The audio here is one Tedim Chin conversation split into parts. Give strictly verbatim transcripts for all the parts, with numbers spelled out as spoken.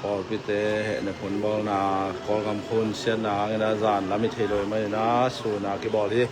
Pawlpite hehna phun bawlna, Kawlgam phun siatna hangin a zan lam i thei lo ahih manin a sun a kibawl hi.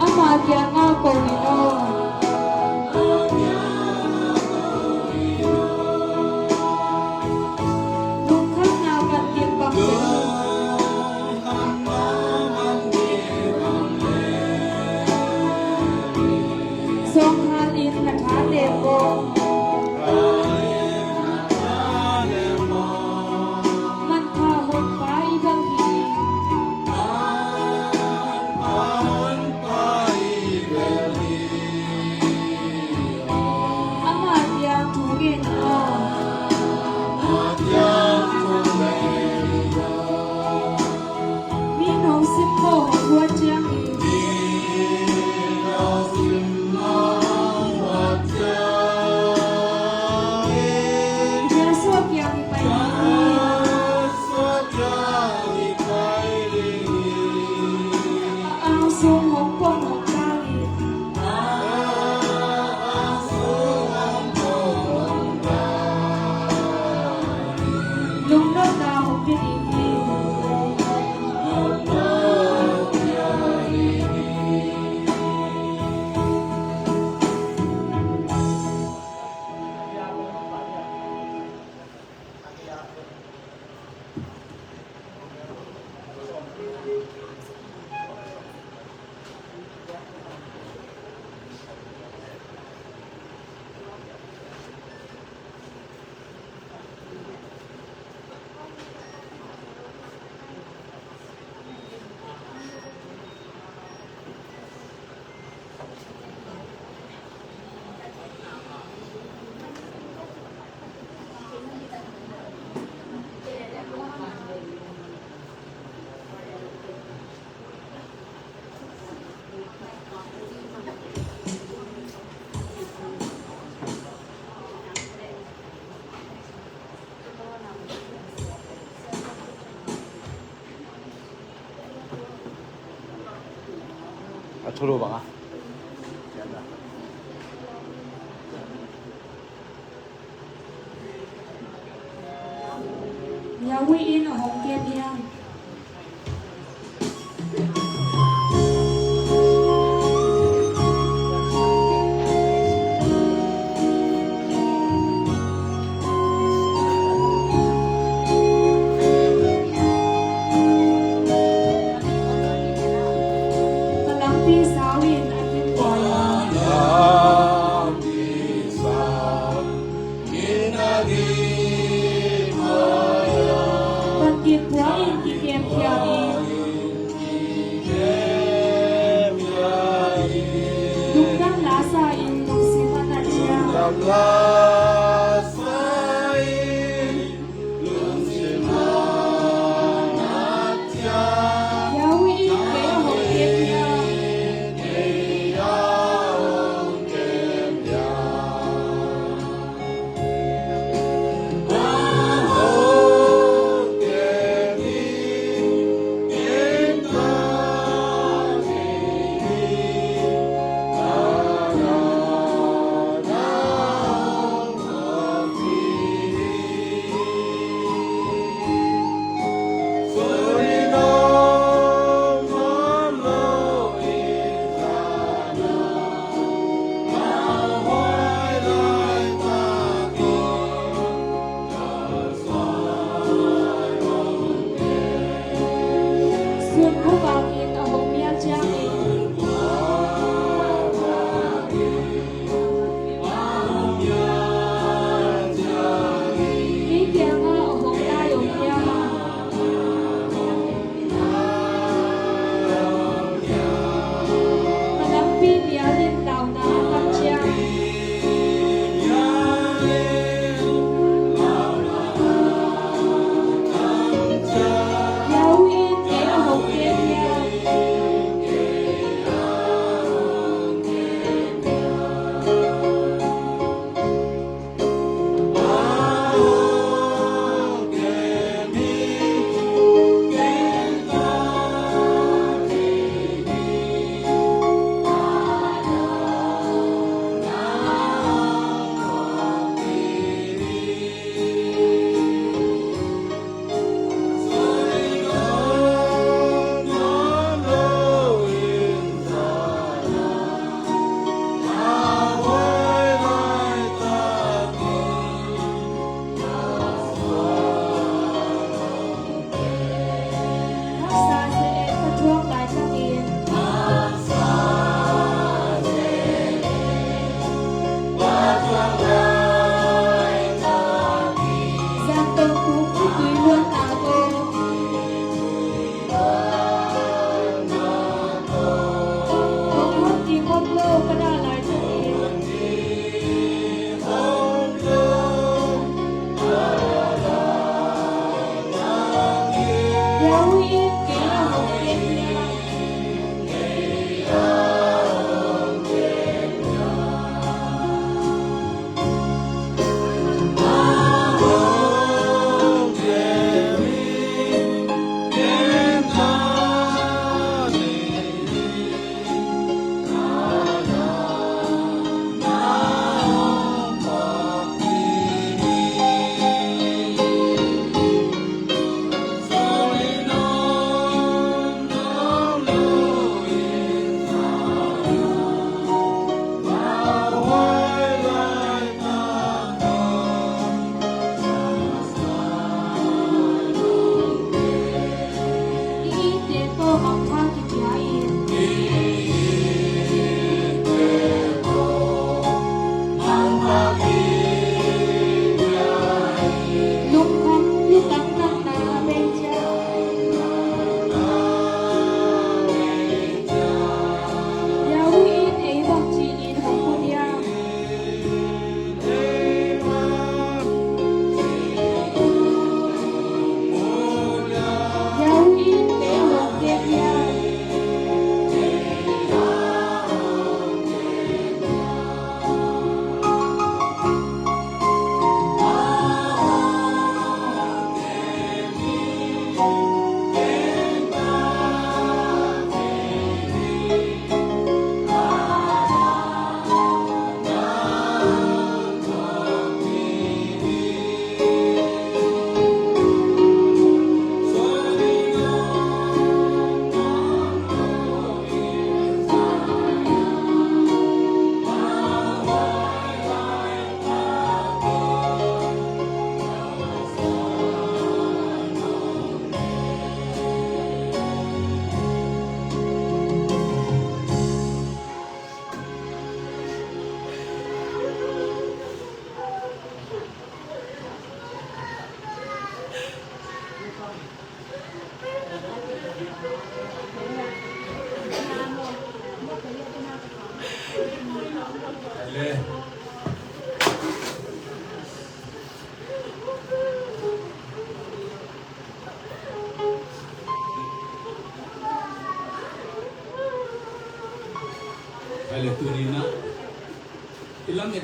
Ama kiangah ko in aw. Lungkhamna kan kim bang teng. Sawng hal in na tha lem bawng. Manpha honpa i bel hi. Thulu bang a. Yahweh in a hong kem hiam? Ka lampi sau in a kim buai a. Pantin pua in kikem khia in. Lungdam la sa in lungsim a nat ciang. Yahweh in kei a hong kem hiam?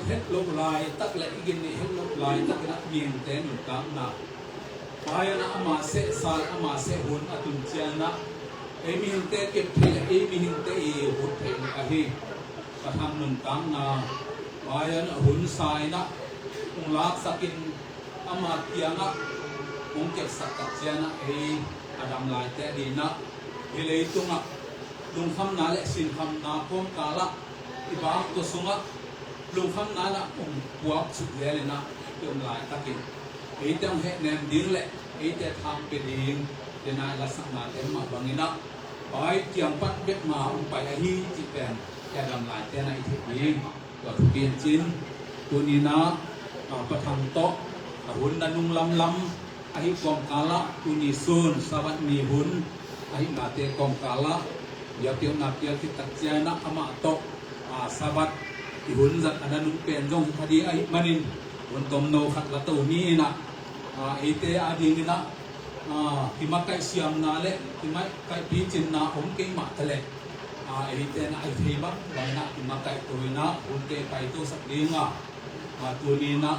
het loh laitak le i gin nih het loh laitak in ah mihingte nuntakna, pai in ah ama seh sal, ama seh hun a tun ciang in ah ei mihingte kep thei le ei mihingte i hut thei nih ahi. Ka thang nuntakna pai in ah hun sa in ah hong laksak in ama kiangah hong kepsak tak ciang ah ei a dam laite a ding ah hih leitungah lungkhamna le sinkhamna kawmkalah i bak tua sungah lungkhamna in ah hong puak suk zel in ah i om laitakin eite hong hehnem ding le eite thang pia ding dena i lasaknate mah bangin ah pai kiang pan bek ma hong pai ahi cih pen i a dam laite in ah i theih ding. Tua thupi in cin tuni in ah Pa Thang tawh a hun na nung lamlam ahi kawmkalah tuni sun Sabbath ni hun ahi nate kawmkalah biakpiakna piak khit tak ciang in ah amah tawh Sabbath i hun zat a na nung pen zong hi kha ding ahih manin hun tomno khat la to ni in ah eite a ding in ah kimakaih siamna le kimakaih picinna om kei mah ta leh eite in ah a hi thei bang bang in ah kimakaih to in ah hunte paito sak ding a, tuni in ah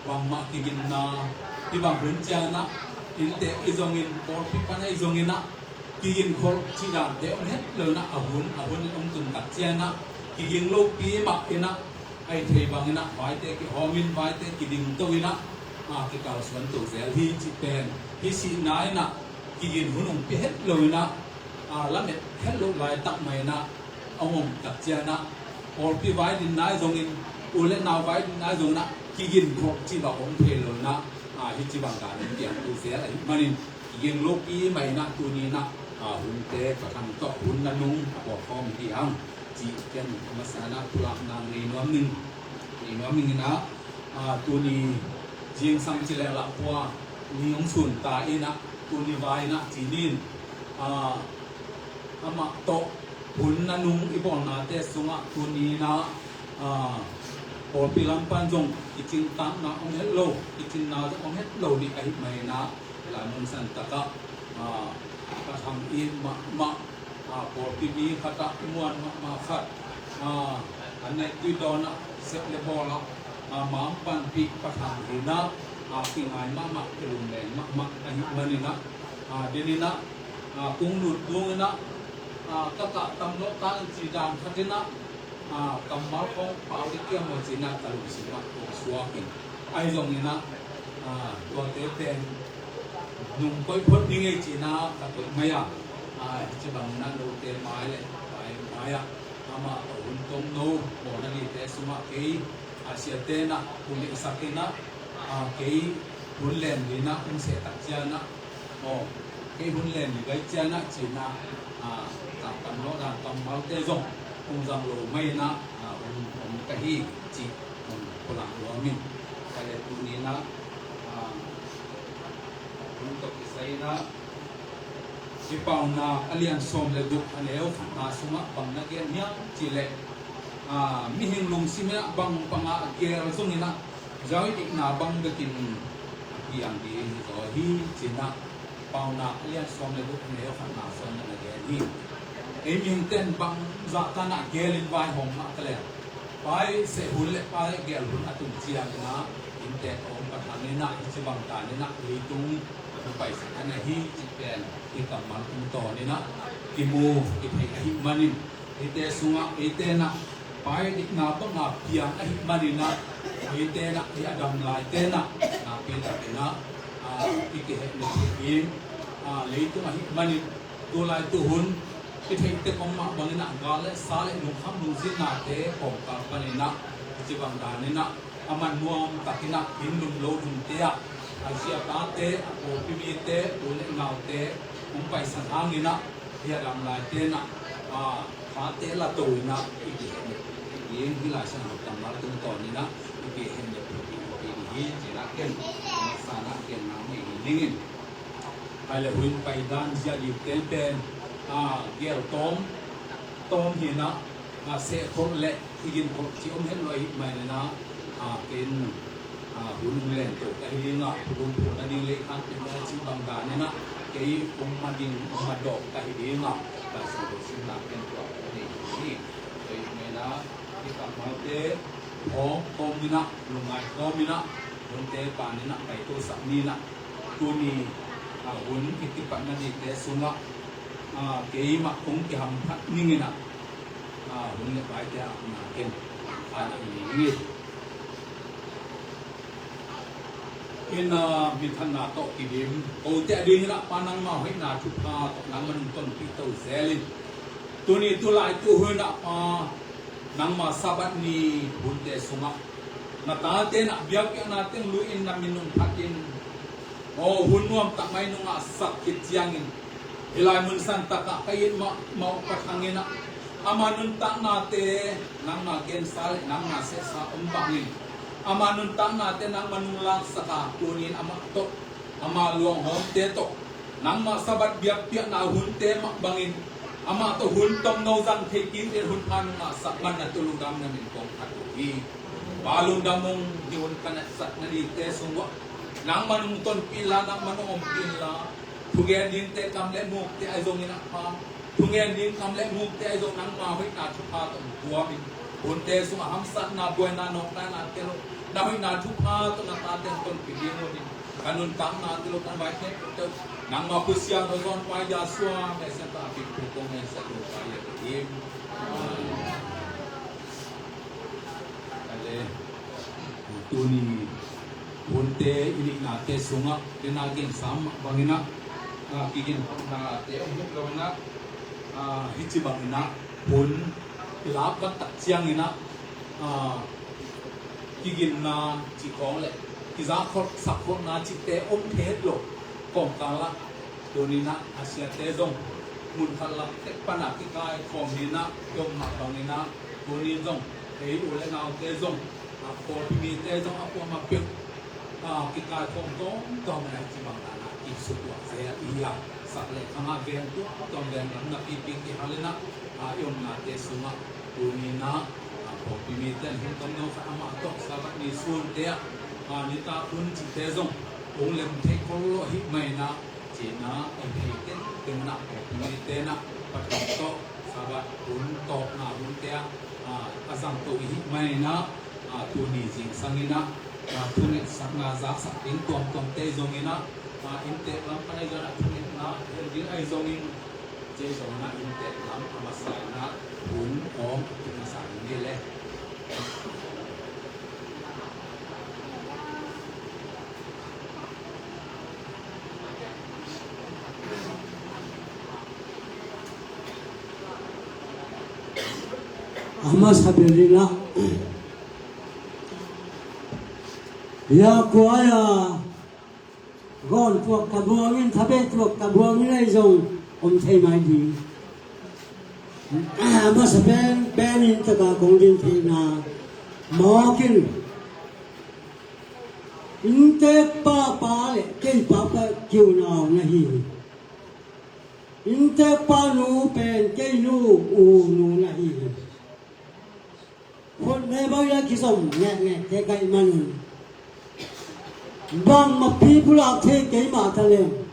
bangmah kiginna hi bang hun ciang in ah innte i zongin pawlpi pan a i zongin ah kigin khol cih dante om het lo in ah a hun a hun in om tun tak ciang in ah kiging lopi mah in ah a hi thei bang in ah vaite kihawm in vaite kiding to in ah kikalsuan to zel hi cih pen hi sihna in ah kigin hun hong pia het lo in ah lamet het lo laitak mah in ah a hong om tak ciang in ah pawlpi vai dinna i zongin u le nau vai dinna i zongin ah kigin khol cih bang om thei lo in ah hi ci bang dan in piang to zel ahih manin kiging lopi mah in ah tuni in ah hunte Pa Thang tawh hun na nung a bawl khawm hi hang cih ken a masa in ah pulakna nei nuam ning, nei nuam ning in ah tuni zingsang ci leh lah pua ni hong sun ta in ah tuni vai in ah ci nin amah tawh hun na nung i bawlnate sungah tuni in ah pawlpi lam pan zong i cintakna om het lo, i cinna zong om het lo nih ahih mah in ah Lai mun san takah Pa Thang i mahmah pawlpi mi khatah i muan mahmah khat a neih tui dawnah sep le bawlah ma hong panpih Pa Thang hi in ah kingai mahmah, kilungleng mahmah ahih manin ah den in ah kung lut tung in ah ka kah tam lawh tang in ci dan khat in ah kammal khawng pau ding kiam maw ci in ah ka lungsim ah kong suak in ahi zongin ah tuate pen nung koih phot ding ei ci in ah ka koih mai a, hi ci bangin ah note mai le pai mai ah amah a hun tomno mawhna nite sungah kei a siate in ah hun i sak in ah kei hun len ding in ah hun seh tak ciang in ah aw kei hun len ni gai ciang ah ci in ah kammal lawh dan kammalte zong hong zang lo mai in ah hong om ka hi cih hong pulak nuam in ka le tuni in ah hun tawh kisai in ah Hih Paunak a lian sawm le guk a neu khatna sungah bang na gen hiam cih leh mihing lungsim in ah bang bangah gel zongin ah zau i deihna bang bekin a piang ding hi zaw hi ci in ah Paunak a lian sawm le guk a neu khatna sungah na gen hi. Ei mihingte in bang zahtan ah gel in vaihawm mah ta leh pai seh hun le pai gel hun a tun ciang in ah inntek a om Pa Thang in ah hi ci bang dan in ah leitung a paisak a na hi cih pen hih kammal tungtawn in ah kimu kithei ahih manin eite sungah eite in ah pai deihna banga piang ahih manin ah eite in ah hih a dam laite in ah nakpi takin ah i kihehna thei in leitung ahih manin tu lai tu hun i theih tek om mah bangin ah gal le sa le lungkham lungzinnate kawmkal panin ah hi ci bang dan in ah a man nuam takin ah inn lum lo lum te ah a ziate, a pawlpi mite, u le naute hong paisan hangin ah hih a dam laite in ah tate la to in ah i kihehna ding hih Lai Siangtho kammal tungtawn in ah i kihehna ding hi ci in ah ken a masa in ah ken nang hi dingin Hai le hun paidan zia ding teng pen gel tawm tawm hi in ah seh khol le i gin khol ci om het lo ahih manin ah ken hun hong len to ka hi ding ah phulung phul na ding lei khan pen na ci bang dan in ah kei hong ma ding hong ma dawk ka hi ding ah ka sangkho simna ken tua ko nei hi. Tua ahih manin ah Kikapmalte hawm kawm inah, lungngai kawm inah, hunte paninah kaitosak ninah, tuni a hun i kipatna nite sungah a keimah kong kihamphat ninginah, a hun le paite a na ken a na i ning. Ina mithanna tawh kidim kote a dinginah Pa nangma hoihna thupha tawh nangma nungtonpih to zelin, tuni tulai tu hunah Pa nangma Sabbath ni hunte sungah na tate na biakpiakna teng luihin na minung phatin, aw hun nuamtak mai nungah sak khit ciangin hih lai mun santakah ka it mahmah uh Pathian inah, ama nuntaknate nangma gensa le nangma sehsa om bangin, ama nuntaknate nangma nung laksaka tunin amah tawh, ama luanghawmte tawh nangma Sabbath biakpiakna hunte mah bangin amah tawh hun tomno zang thei kik le hun pha nungah sak man na tu lungdam na min kong phat uh hi. Pa lungdam ung, hih hun ka netsakna nite sungah nangma nungtonpih inla, nangma nung ompih inla, thugen dingte kam le mukte ahi zongin ah Pa, thugen ding kam le mukte ahi zong nangma hoihna thupha tawh kuamin, hunte sungah hamsatna buaina nawkna na tel uh, na hoihna thupha tawh na tate tonpih ding uh hi. Ka nuntakna tel uh, ka vai tek tel uh, nangma Kha Siangtho zawn pai dia suang meh siangtho a pik pu kong en sak uh pai a ka im. Ale. Tuni hunte i nihnate sungah tena gensam mah banginah, a, kiginkhopnate om hek loinah, a, hici banginah hun i lak vat tak cianginah, a, kiginna cih khawng le kizakholh sakkholhna cihte om thei het lo. Kawmkalah tuninah a siate zong mun khat lam tek panah kikaikhawm ninah i om mah banginah tunin zong ei u le naute zong, a, pawlpi mite zong a kuamah peuh, a, kikaikhawm tawmtawm a hici bang danah kisutuah zel i hi a, sak le khangah veng tuamtuam veng lam napipi kihal inah, a, i omnate sungah tuninah, a, pawlpi mite in hun tomno khat amah tawh Sabbath ni sunte ah, a, nitak hun cihte zong hong lem thei khol lo ahih maninah, cihna a thei tengteng inah pawlpi mite inah Pathian tawh Sabbath hun tawpna hunte ah, a, a zangto i hih maninah, a, tuni zingsang inah, a, thungetsakna zaksak ding tuamtuamte zonginah, a, inntek lam pan ahi zongin a thungetna hel ding ahi zongin, cih zonginah inntek lam a masa inah hun awng a tung masa ding hi le. A masa ber inah, ya kuaya gawn tuak tabuangin, thabei tuak tabuangin ahi zong om thei mai ding. A masa pen pen in taka kong din theihna mawkin, inntek papa le kei papa kiunau na hi hi. Inntek pa nu pen kei nu u nu na hi hi. Khut ne bang a kizom ngekngek te kaih manun bangmah pi pulak thei kei mah ta leng,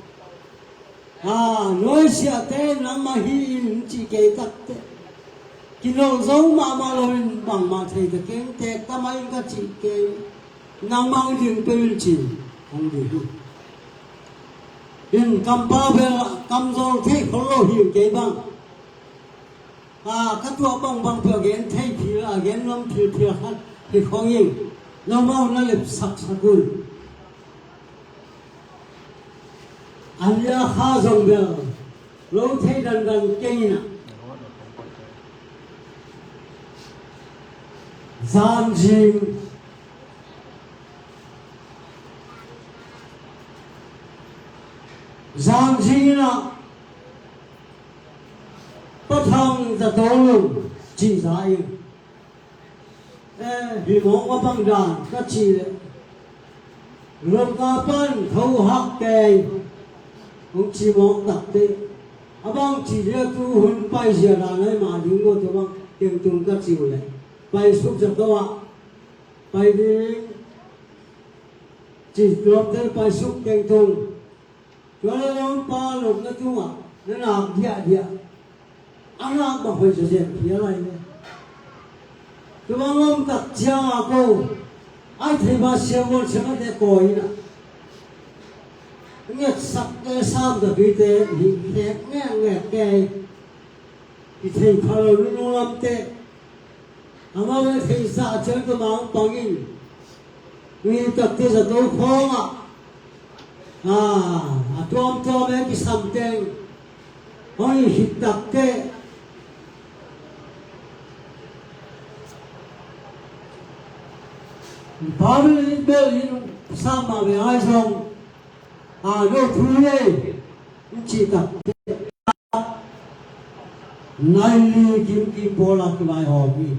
a, nuaisiahte nangmah hi in cih kei takte kinolh zo mahmah loin bangmah thei ta keng, tek ta mah in ka cih kei, nangmah hong ding peuh in ci hong ding hi. In kampau bel kamzawl thei khol lo hi kei bang. A, ka tuah bangbang peuh a gen thei phil, a gen nuam philphil khat hi khawng in, nomau na lepsak sak un. A nia kha zong bel lo thei dandan kei inah, zanzing, zanzing inah Pa Thang Za Tawng Lung cih za in, eh, hi mawk a bang dan ka cih leh, lawmka pan tho hak kei hong ci mawk takte, a bang cih dia tu hun paizia dan ai mah ding maw, tua bang kengtung ka cih uh leh, paisuk Za Tawng ah pai ding cih lawmte paisuk kengtung. Tua le lawmpa lawmna tungah na nak diahdiah a nak bang hoih zawzen phial lai le. Tua bang om tak ciang a ko, ai thei ba siavuan siamate kawi in a, ngetsak te, sam ta tuite hi khek ngekngek kei. Hi thei pha lo nunung lamte. Amau le theihsa ciang tua mang pangin, mi takte zato khawngah, a, a tuamtuam e kisam teng hong hi khit takte. Bible in bel in sam mah ve ai zong, a, no thu le in cih takte. Nai li kim kim pawl a kivaihawm hi.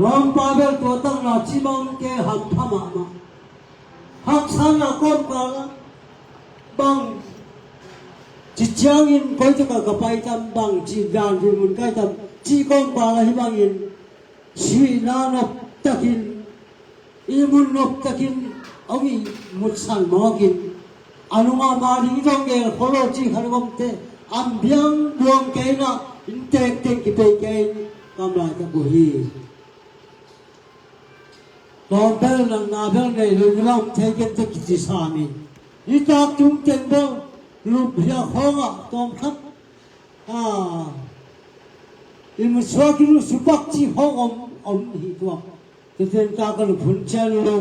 Lawmpa bel tua takna cimawh ke hampha mahmah. Haksatna kawmkal a bang ci ciangin koi takah ka pai tam, bang ci dan ri mun kai tam cih kawmkal a hi bangin sihna nop takin, ihmun nop takin hong ihmutsan mawkin, a nungah ma ding zong gel kholo cih khat gomte, an biang buang kei na, in tengteng kipei kei in kam laitak uh hi. Tawm bel natna bel nei lo ni lam thei kente kici samin, i tak tung teng bel lup hia khawngah tawm khat, a, i musuak i lusupak cih khawng om, om hi tuak. Teten ta ka luphun cian lo.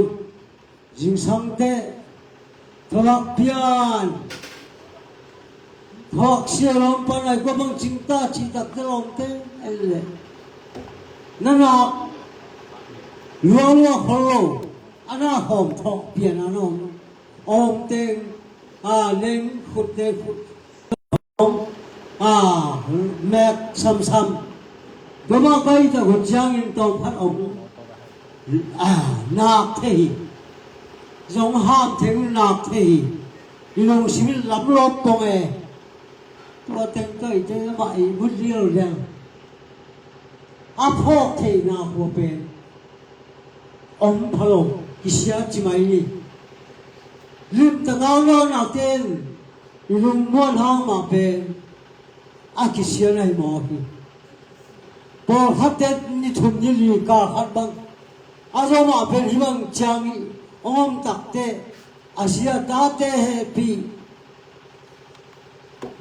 Zingsangte, thawhak pian, thawhak sia lawm pan ai kua bang cingta cih takte lawmte, ai le. Na nak lualua khol lo, a na hawm thawh pian a na om. Om teng, a, leng khut te khut. A, mek samsam. Tua mah pai ta hun ciangin tawm khat om. A, nak thei hi. Zong ham thei un nak thei hi. I lungsim in lam lawp pong e. Tua teng tawh i te mah i mut lial liang. A phawk theihna khua pen om pha lo, kisia ci mai ni. Limtak a ngawnate in i lungmuan hang mah pen a kisia na hi mawk hi. Pawlkhatte ni thum ni li kal khat bang a zawh mah pen hih bang ciang i hong om takte, a sia tate hehpih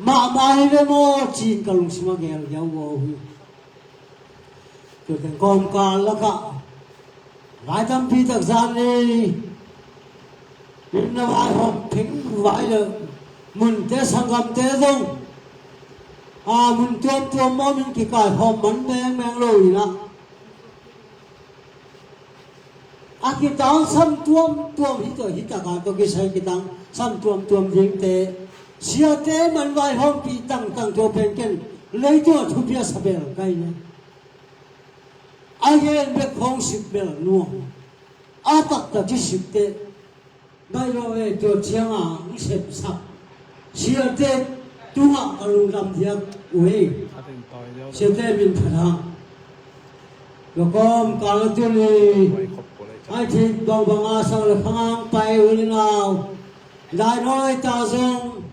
mahmah hi ve maw ci-in ka lungsim a gel geu uh hi. Tua teng kawmkal lakah vai tampi tak zan ni in na vaihawm theng vai le munte sanggamte zong, a, mun tuamtuam mawh min kikaihawm man mengmeng lo in ah, a kitangsam tuamtuam hi tawh, hi takah tawh kisai kitangsam tuamtuam dingte, siate man vaihawmpih tangtang tua pen ken leitungah thupi a sa bel kai ne. A gen bek khawng sik bel nuam. A taktak i sik teh baih lo e, tua ciangah hong sepsak siate tungah ka lungdam diak uh hi. Siate min phat hang. Tua kawmkal a tuni ai thei bangbang a sang le khang hong pai u le nau, dainawi ta zong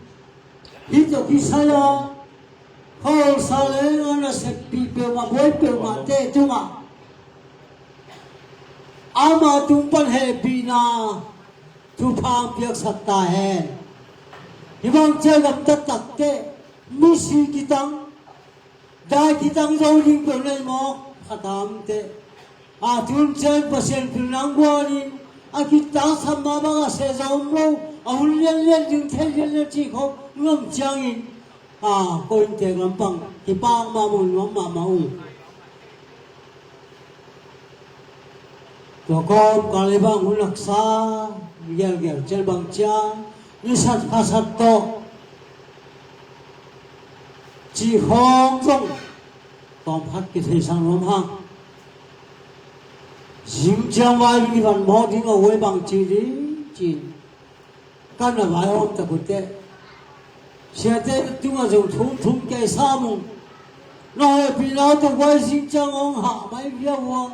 hih tawh kisai a kholsa leng a naseppih peuhmah, buai peuhmahte tungah ama tung pan hehpihna thupha piaksak ta hen. Hih bang ciah gamtat takteh misi kitang, dai kitang zo ding peuh nei mawk khat a omteh. A tun ciang Pasian pil nang gualin a kitangsam mah bang a sehza om lo, a hun lianlian ding thei lianlian cih khawng nuam ciangin, a, ko inntek lampang kipak mahmah, nuam mahmah uh. Tua kawmkal i bang hun haksa gelgel cian bang ciang i sat khasat tawh cih khawng zong tawmkhat kitheisak nuam hang. Zing ciang vai ding i van mawh ding a huai bang ci ding ci-in kan a vaihawm tak uh teh, siate tungah zong thum thum kei sam uh. Na hehpihna uh tawh huai zing ciang hong hah mai viau huang.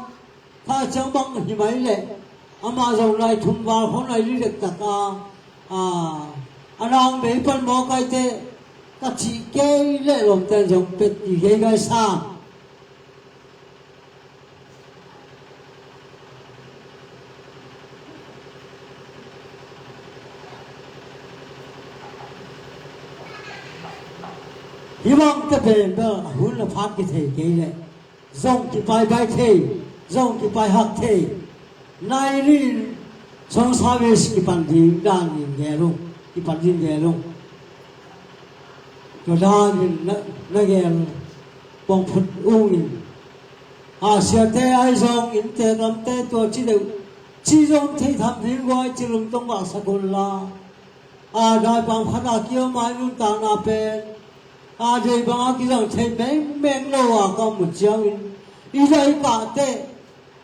Kha ciang bang hi mai leh amah zong nai thum val khawng nai li dektak a, a, a nang bei pan mawk ai teh ka cih kei leh lawmte zong pet i geigai sam. Hih bangte pen bel a hun a phat kithei kei leh zong kipaipai thei, zong kipaihak thei. Nai nih in song service kipan ding dan in gel ung, kipan ding gel ung. Tua dan in na, na gel pong phut ung in. A siate ahi zong innte lamte tua ci deuh ci zong thei tham ding guai ci lungtong vahsak un la. A daipam khat a kiom a i nuntakna pen a dei bang a kizang thei mengmeng lo a ka mu ciangin i daikahte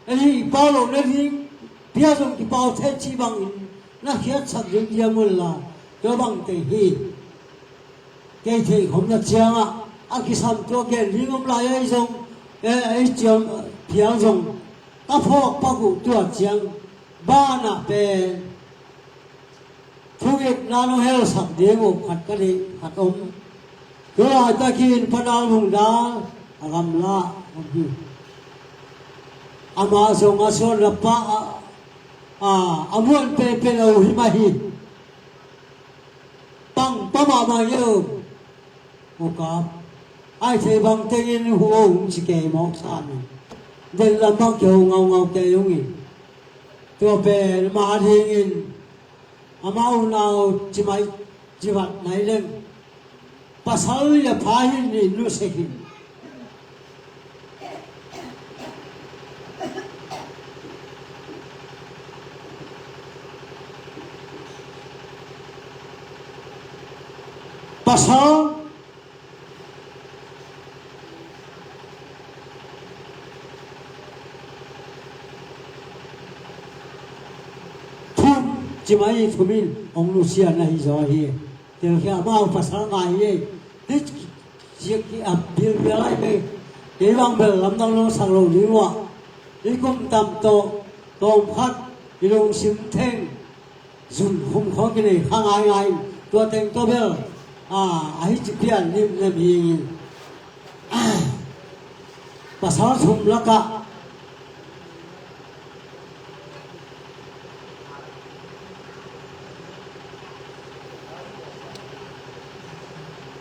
ei i pau lo na ding pia zong kipau thei ci bangin na khiatsak ding diam un la. Tua bang teng hi. Kei theih khom na ciangah a kisam tua gen ding om lai ei zong, eh, ei ciang phial zong ka phawk pak uh tua ciang banah pen thugitna nong helsak ding uh khat ka deih khat om. Tua laitakin Pa Dal Lungdal a gamla om hi. Amah zong a suan lapa a, a, a muan penpen a uh hi mah hi. Pang pa mahmah hi uh. Hu kap ai thei bang tengin hu o hong ci kei mawk sa ni. Den lam bang kei ho ngaungau kei hong in. Tua pen ma dingin amau nau ci mai ci vat nai leng. Pasal le pha hin ni nu se hin. Pasal thum ci mai thum in ong nusia na hi zaw hi. Tel khia mau pasal ngai hi. Hi ziak hi a bilbia lai hi. Kei bang bel lamdang lo sak lo ding uh a. Hi kum tam tawh tawm khat i lungsim theng zun khum khawng kinei kha ngaingai in tua teng tawh bel a, a hi ci pian limlem hi in. Pasal thum lakah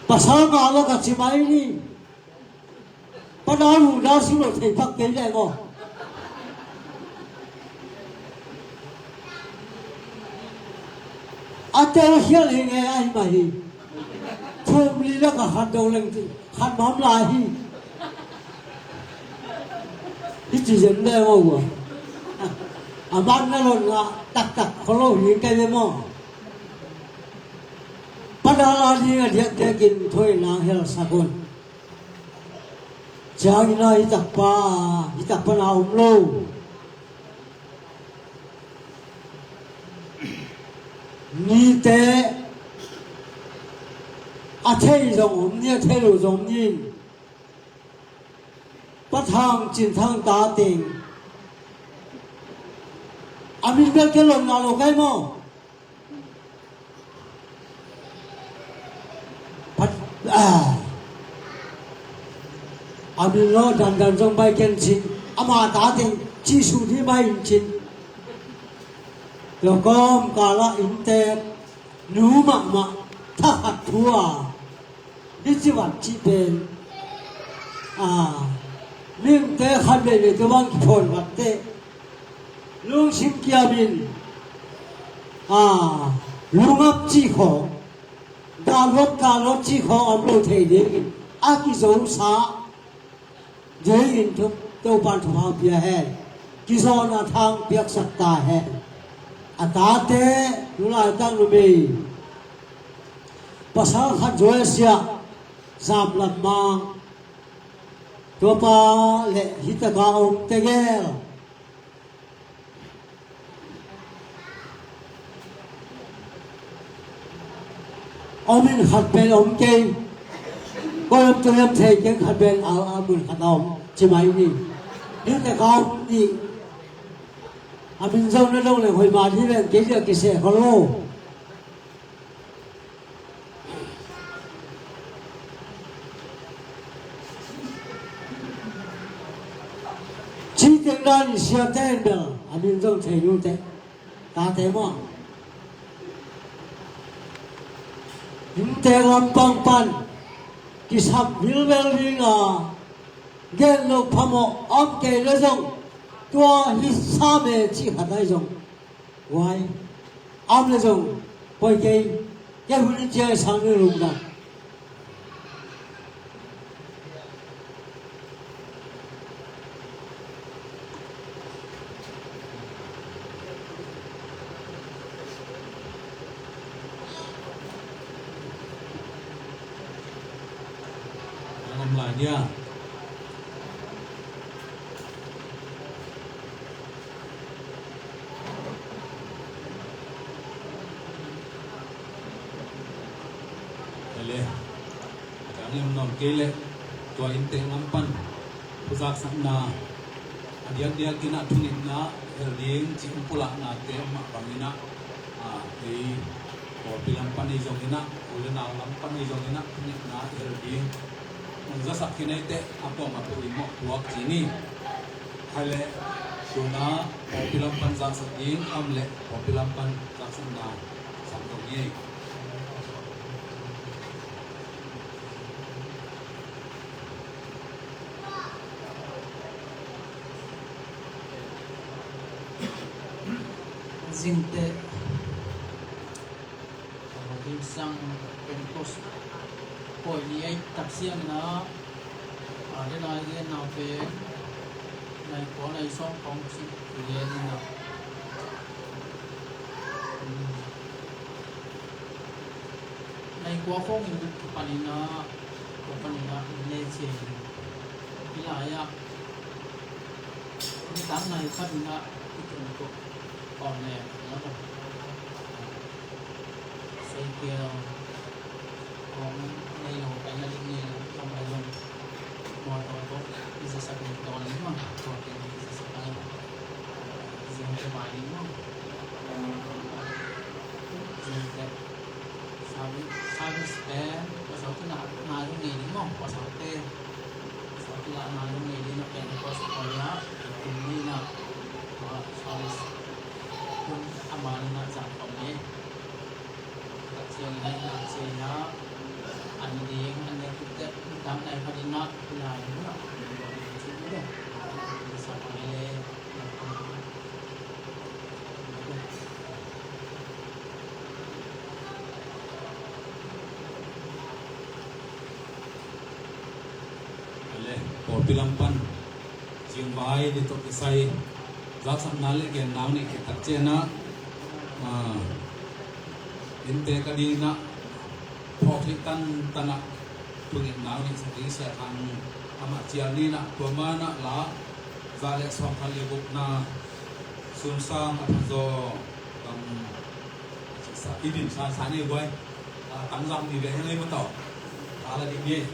pasal nga lakah ci mai ni. Pa Dal Lungdal sim lo thei pak kei leh maw. A tel khial hi ngei a hi mah hi. Thum li lakah khat do leng ti khat mam lai hi. Hi ci zen le maw ua. A man na lon ngah taktak kho lo hi kei le maw. Pa Dal a ding a diakdiakin thawi nang helsak un. Ciangin a hi takpa, hi takpa na om lo. Nite a thei zong om ni, a thei lo zong om ni. Pa Thang Cin Thang ta teng a min bel ke lon na lo kai maw. Pat, ah. A min lo dandan zong bai ken cin ama ta teng ci su di bai in cin. Lo kawm kala inntek nu mahmah thakhat thu a hi ci vat ci pen. A mihingte khat veivei tua bang kiphawn vat teh lungsim kiamin a lungap ci khawng. Galhot galhot ci khawng om lo thei dingin a kizosa dingin Topan thupha pia hen. Kizawhna thang piaksak ta hen. A tate tulaitak numei pasal khat Joasia Zamlam Mang. Tuapa le hitaka om tegel. Om in khat pen om kei. Koi om tung em thei keng khat pen a, a mun khat a om ci mai ni. Hitaka om ni. A min zong na dong le hoih ma ni ven kei dia kiseh kho lo. Cih teng dan in siate in bel a min zong thei nu te tate maw. Inntek lampang pan kisam vilvel ding a, gen loh phamawh om kei leh zong, tua hi sam e cih khat ahi zong, guai, om leh zong, poi kei, kei hun in ciang sang ni lungdam. Lam lai dia. Ele. A dang lem nawn kei leh tua innte lam pan thuzaksakna a diakdiak in ah thungetna hel ding cih hong pulahnate mah bangin ah, a, ei pawlpi lam pan ei zong in ah, u le nau lam pan ei zong in ah thungetna hel ding hong zasak khin ei teh a kuamah peuh in mawh puak ci ni. Hai leh tuna pawlpi lam pan zaksak ding om leh pawlpi lam pan zaksakna sam tong ni ei. Zingteh, zingsang Pentecost pawi ni ei tak siang na, a, den ai gen nau pen nai kua nai sawm kong cih gen na. Nai kua khawng in panin ah, kua panin ah ne ciang hi lai ah, nitak nai panin ah i tun tuk kong ne, na tuk. Seikial kong nei lo, pai na ling nei lo, kong pai zong. Mawtaw tawh i zasak ni tawn ning maw, tua pen i zasak a, zingte mai ning maw. Zingte service, service pen pasal kina na zong nei ning maw, pasalte. Pasal kina na zong nei ning maw, Pentecost pawi ah i kum ni na, tua service kum a man na zang khawm ni. Ka ciang nai na ciang na an ding an ne kute tam nai kha ding na lai na. Sa pa le. Ale, pawlpi lam pan. Cingvai ni tawh kisai zaksakna le gennau nih khit tak ciangin ah, ah, innte ka ding in ah phawk theih tantan ah thungetnau nih sak ding Sia Thang amah cial ni in ah tua man ah la za le sawm khat le gukna sunsang a phazaw bang i din sansan ei guai. Ah, tangzang ni ve heng ei mataw. Ah, la ding ni ei.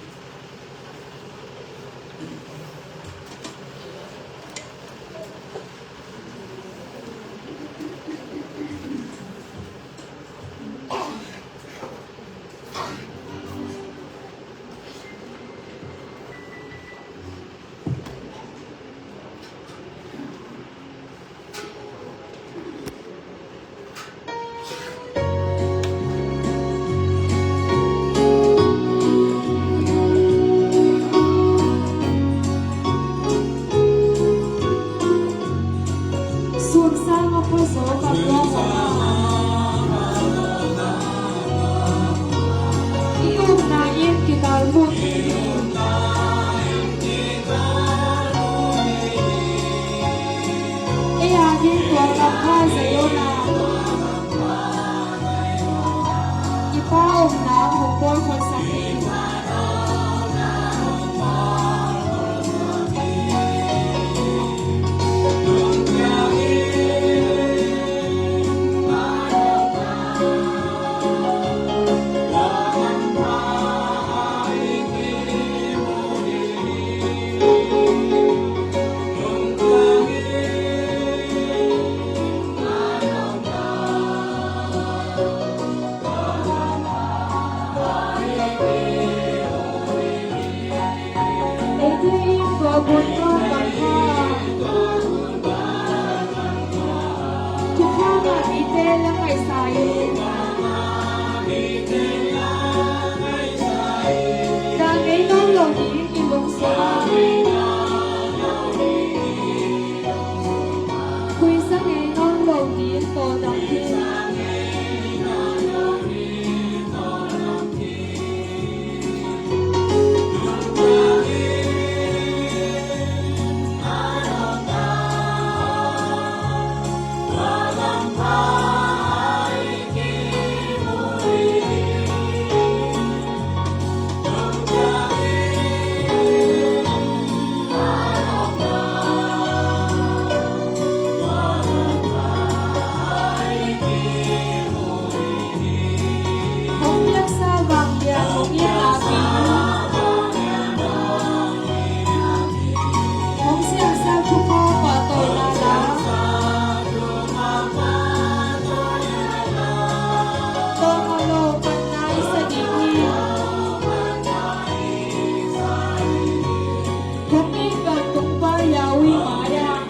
Sun sang a phazaw ka tuak a, i umna inn kigal mun ei a ding tua kam pha zai lo na. I Pa omna hong pawi khol sak hi. Khuisak ngei nawn lo ding tawldam hi. Hong piaksa vanglian hong itna ding, hong siangsak thupha pahtawina la, tawng a lo panna i sa ding hi. Hong it vantung pa Yahweh mai-ah.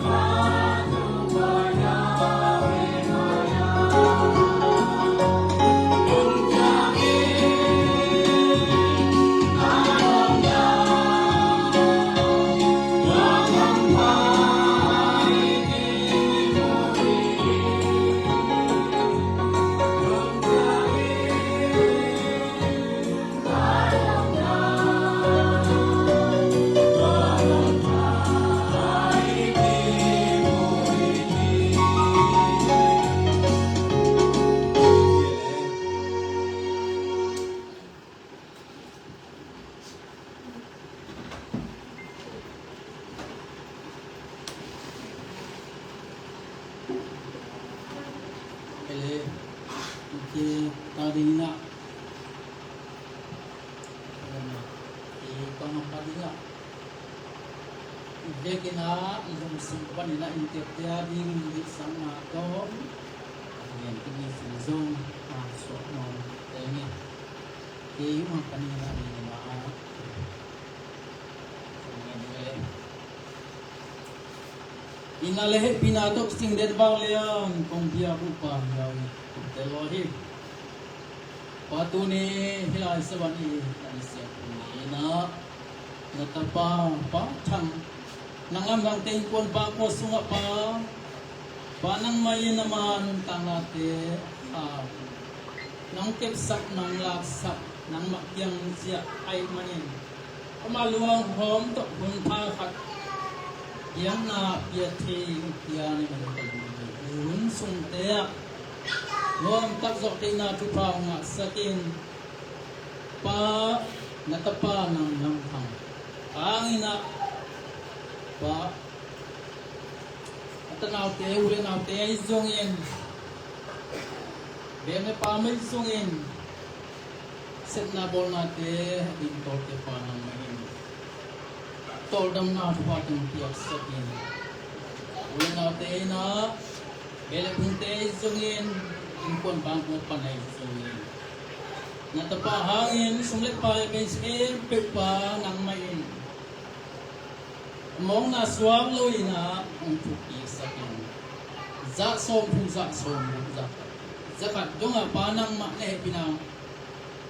Ele, okay, ta ding na. Ele, okay, ta ding na. Vekin a lungsim panin a inntekte a ding deihsakna tawh a lian tuk ni sin zong a suak nuam teng hi. Kei hong panin a ding ma a. Inn ah le hehpihna tawh singden vang lian kong biak uh pa hi lo hi. Tel lo hi. Pa, tuni hih lai Sabbath ni na ni siangtho ni-in ah na tapa Pa Thang, nang lamdangte innkuan bangkua sungah Pa, Pa nangmah in ama nuntaknate a nong kepsak, nong laksak, nangmah kiang ciah ahih manin ama luanghawm tawh hun pha khat biakna pia thei ung, pia ni manin ka lungdam. Hun sungte ah nuamtak zawhtheihna thupha hong ngahsak in. Pa, na tapa nang lamdang hangin ah Pa, a tanaute, u le naute ahi zongin, beng le pam ahi zongin, sepna bawlnate a dingtawte Pa nangmah in tawldamna thupha teng piaksak in. U le naute in ah beng le pumte ahi zongin, innkuan bangkua pan ahi zongin, na tapa hangin sum le pai a bei khempeuh Pa nangmah in a mawkna suak lo-in ah hong thukpiaksak in. Zah sawmthum, zah sawmguk, zah khat, zah khat dongah Pa nangmah na hehpihna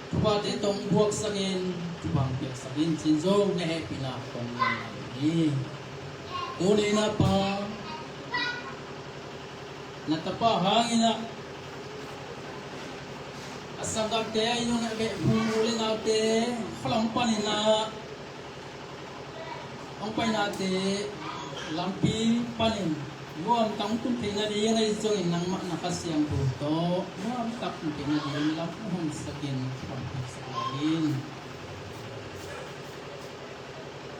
thuphate tawh hong buaksak in, thupha hong piaksak in, cin zong na hehpihna kong ngen hi. Tuni-in ah Pa, na tapa hangin ah a sanggamte, a inn ah a beh phung u le naute, khualam panin ah hong painate lampi panin nuamtak hong tun theih nading ahi zongin, nangmah na Kha Siangtho tawh nuamtak tun theih nading lam hong honsak in, hong honsak lai in.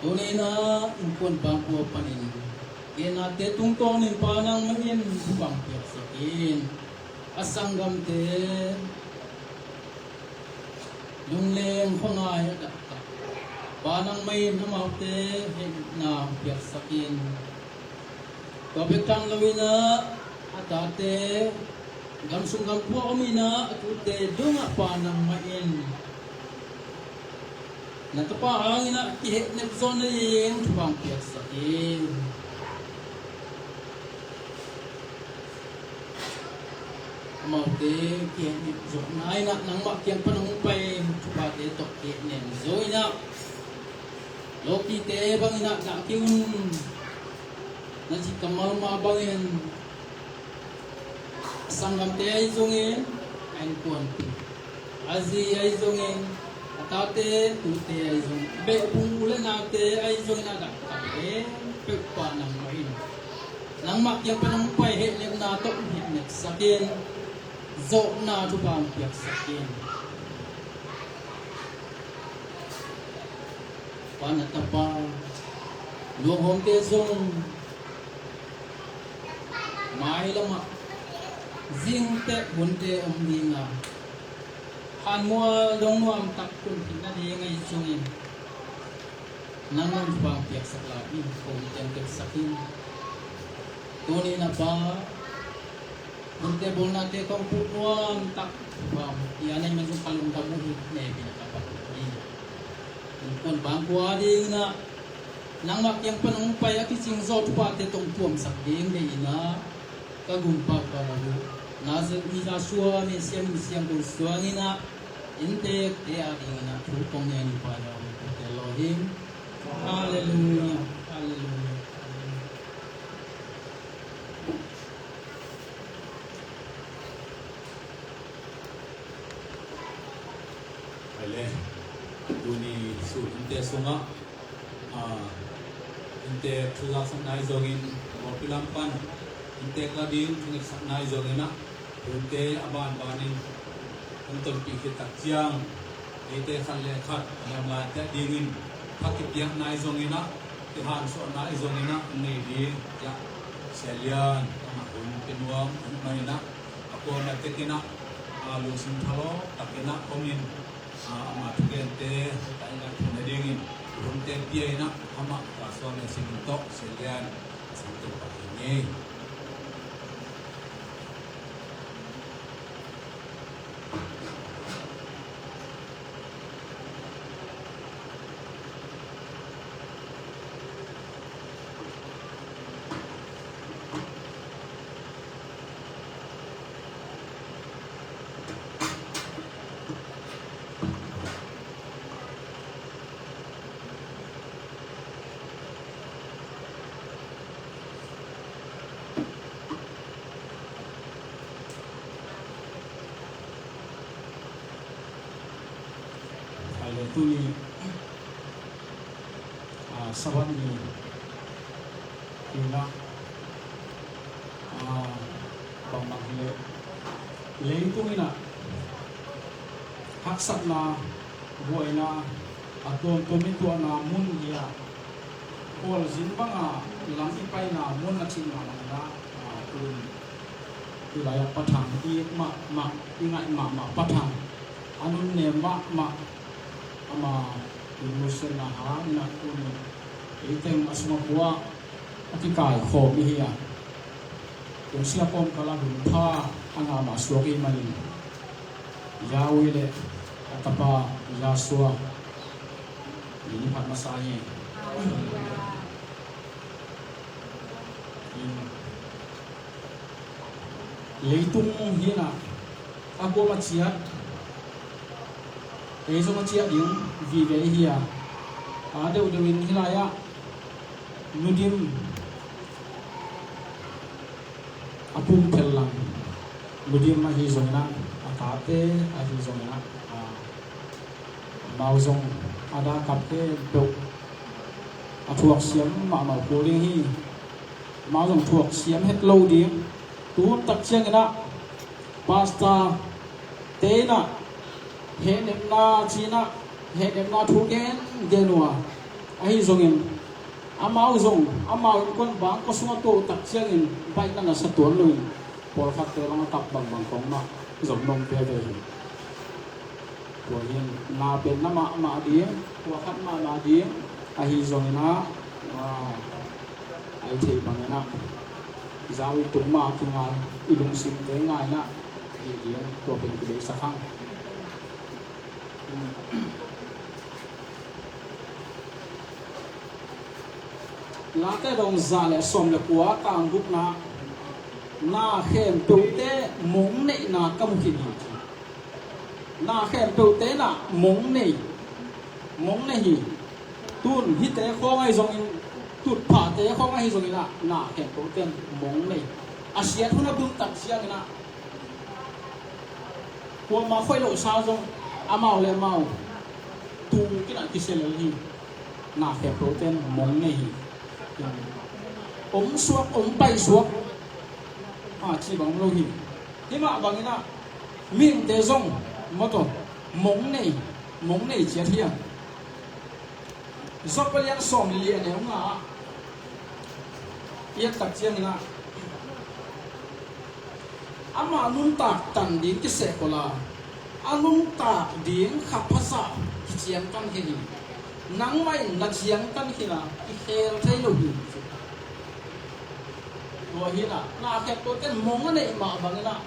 Tuni-in ah innkuan bangkua panin gennate tungtawnin Pa nangmah in thupha hong piaksak in. A sanggamte lungleng khuangai a daktak Pa nangmah in amaute hehna hong piaksak in. Tua bek tham lo-in ah a tate, gam sung gam pua om-in ah a tute dongah Pa nangmah in na tapa hangin ah kihehnep zawh nading thupha hong piaksak in. Amaute kihehnep zawhna in ah nangmah kiang pan hong pai thuphate tawh kihehnem zo-in ah Lawkite bangin ah dah kei un. Na cih kammal mah bangin a sanggamte ahi zongin, a innkuanpih, a zi ahi zongin, a tate tute ahi zongin, a behbung u le naute ahi zongin a dah khempeuh Pa nangmah in nangmah kiang pan hong pai hehnemna tawh hehnemsak in, zawhna thupha hong piaksak in. Pa na tapa luanghawmte zong mailamah zingteh hunte om ding a, hanmual dong nuamtak hun phin nading ahi zongin, nang nong thupha piaksak lai in, ko teng piaksak in. Tuni na Pa, hunte bawlnate kong puk nuamtak bang i a nei man zong ka lungdam uh hi, nei pi na ka pak uh hi. Innkuan bang kua ding in ah nangmah kiang pan hong pai a kicing zaw thuphate tawh hong puamsak ding deih in ah ka gumpa ka la uh. Nazareth mi Jesuh a mi siam mi siam ko suang in ah inntekte a ding in ah thu kong ngen i Pa Jesuh min tawh ka lawm hi. Halleluia. Halleluia. Halleluia. Hai le, tuni sun innte sungah, ah, innte thu zaksak nai zongin, pawlpi lam pan innte ka ding thu ngetsak nai zongin ah, hunte a banbanin hong tonpih khit tak ciang, eite khat le khat a lemlaite dingin kha kipiak nai zongin ah, kihansuah nai zongin ah, nei ding, ya, Sia Lian, amah hun pia nuam, hun manin ah, a kuama tekin ah, a lungsim thalawp takin ah, om in, a, ama thugente, taina thei nadingin, hunte pia in ah, amah, ka suang le singin tawh, Sia Lian, singin tawh, ka hi ngei. Hai le, tuni, ah, Sabbath ni hi in ah, ah, bangbang hi leh, leitung in ah haksatna, buaina a tuamtuam i tuahna mun hi a, khualzin banga lam i paina mun a cihna bangin ah, ah, tun hih lai-ah Pa Thang i it mahmah, i ngaih mahmah Pa Thang, a nunnem mahmah, ama in nusiatna hangin ah tuni ei teng a sungah kua a kikaikhawm i hi a, tun sia kawmkal ah hun pha a ngah mah suak i hih manin, Yahweh le a tapa Yahshua min i phat masa hi. Leitung hi in ah, a kuama ciat, ei zong a ciah ding vive i hi a, a deuhdeuh in hih lai-ah Nu Dim a pum phel lang, Nu Dim ahi zongin ah, a tate ahi zongin ah, a, amau zong a dah kap khempeuh a thuaksiam mahmah kul ding hi. Amau zong thuaksiam het lo ding. Tu hun tak ciangin ah pastor te in ah hehnemna ci-in ah hehnemna thu gengen uh a, ahi zongin amau zong amau innkuan bang kua sungah tuah uh tak ciangin baihna na sa tuan loin pawlkhatte bang a kap bangbang kong mah zom nong pia ve hi. Tua hi in na pen na mahmah ding, tua khat mahmah ding, ahi zongin ah, ah, a i theih bangin ah, zau i tung mah a kingai, i lungsimte ngai in ah, ahi ding, tua pen kideihsak hang. Late dong za le sawm le kua, tang gukna, na khempeuhte mong neihna ka mu khin hi. Na khempeuhte in ah mong nei, mong nei hi. Tun hihte khawng ahi zongin, tutphahte khawng ahi zongin ah, na khempeuh ten mong nei. A siat hun a tun tak ciangin ah, kuamah khoih lohsa zong amau le amau tung kinah kisia lel hi. Na khempeuh ten mong nei hi. Om suak, om pai suak, a, ci bang lo hi. Himah bangin ah mihingte zong mawtaw mong nei, mong nei ciat hiam? Job a lian sawm le li a neu nga ah i et tak ciangin ah, ama nuntak tan ding kiseh khol a, a nuntak ding kha phazah kiciangtan khin hi. Nangmah in na ciangtan khin a, i khel thei lo hi. Tua hi inah, na khempeuh ten mong a neih mah bangin ah,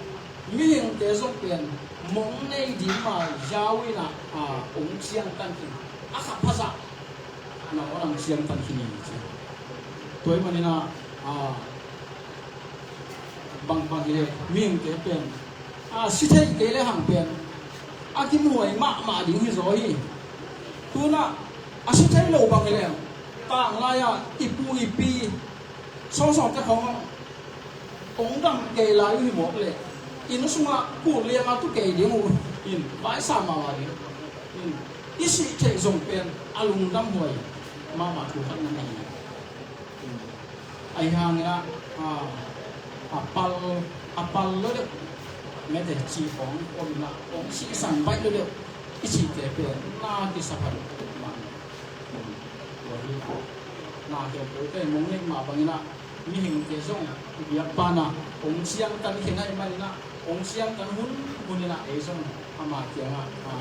mihingte zong pen mong nei ding ma zau inah, a, hong ciangtan khin, a kha phazah na hong ciangtan khin hi ci. Tua ahih manin ah, a, bangbang hi leh mihingte pen, a, si thei kei le hang pen a kimuhai mahmah ding hi zaw hi. Tu inah a si thei lo bang hi leh, tanglai-ah i pu i pi sawngsawngte khawng hong dam kei lai uh hi mawk leh, inn sungah kul lianga tu kei ding uh in, vaisa mahmah ding in, i sih theih zong pen a lungdamhuai mahmah thu khat na nei hi. Ahi hangin ah, a, a pal, a pal lo deuh, mete ci khawng om inah, hong sihsan baih lo deuh i cihte pen na kisaphat mah. Tua hi, na khempeuh pen mong neih mah bangin ah, mihingte zong i biakpa inah hong ciangtan khin ahih manin ah, hong ciangtan hunhun inah ei zong ama kiangah, a,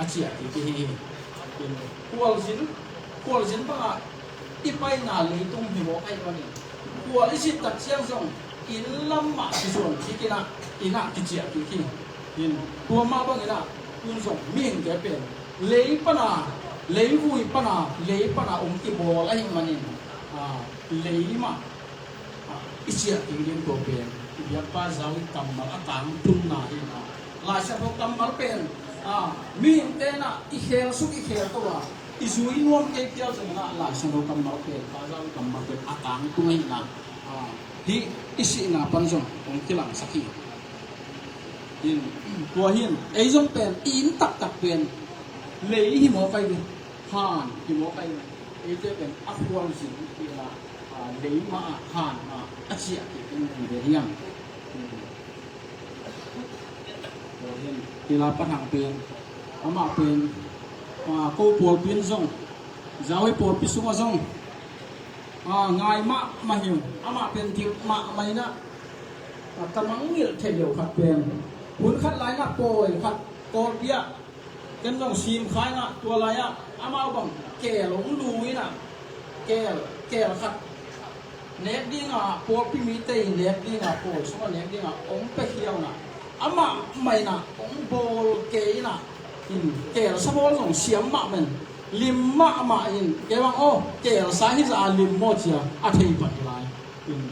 a ciah kik hi hi. Khualzin, khualzin bangah i paina leitung hi mawk ahih manin, khual i sit tak ciang zong inn lam mah kizuan kik inah, inn ah kiciah kik hi. Tua mah bangin ah, tun zong mihingte pen lei pana, leivui pana, lei pana hong kibawl ahih manin, a, lei mah, a, i ciah kik ding tua pen i biakpa Zau i kammal a tangtunna hi inah, Lai Siangtho kammal pen, a, mihingte inah i khel suk i khel to a, i zui nuam kei phial zong inah, Lai Siangtho kammal pen, Pa Zau i kammal pen a tangtung hi inah, a, hih i sihna pan zong hong kilangsak hi. In, tua hi in, ei zong pen i inn taktak pen lei hi mawk ahi ve, han hi mawk ahi ve. Eite pen a khualzin hi inah, a, lei mah ah, han mah ah a ciah kik in hi ve hiam? Tua hi in, Kila Pa Thang pen, amah pen, a, ko pawlpi in zong, Zau i pawlpi sungah zong, a, ngai mahmah hi uh. Amah pen dik mahmah inah, a, ka mangngilh theih lo khat pen, hun khat lai inah pawi khat Kawlpi ah ken zong sim kha inah, tua lai-ah amau bang keel hong lu inah, keel, keel khat nek dinga, pawlpi mite in nek dinga, pawi sungah nek dinga hong piakhia inah, amah mah inah hong bawl kei inah, in, keelsa bawl zong siam mahmah in, lim mahmah in, kei bang aw, keelsa hi zah a lim maw ci-a a thei pan hi lai. In,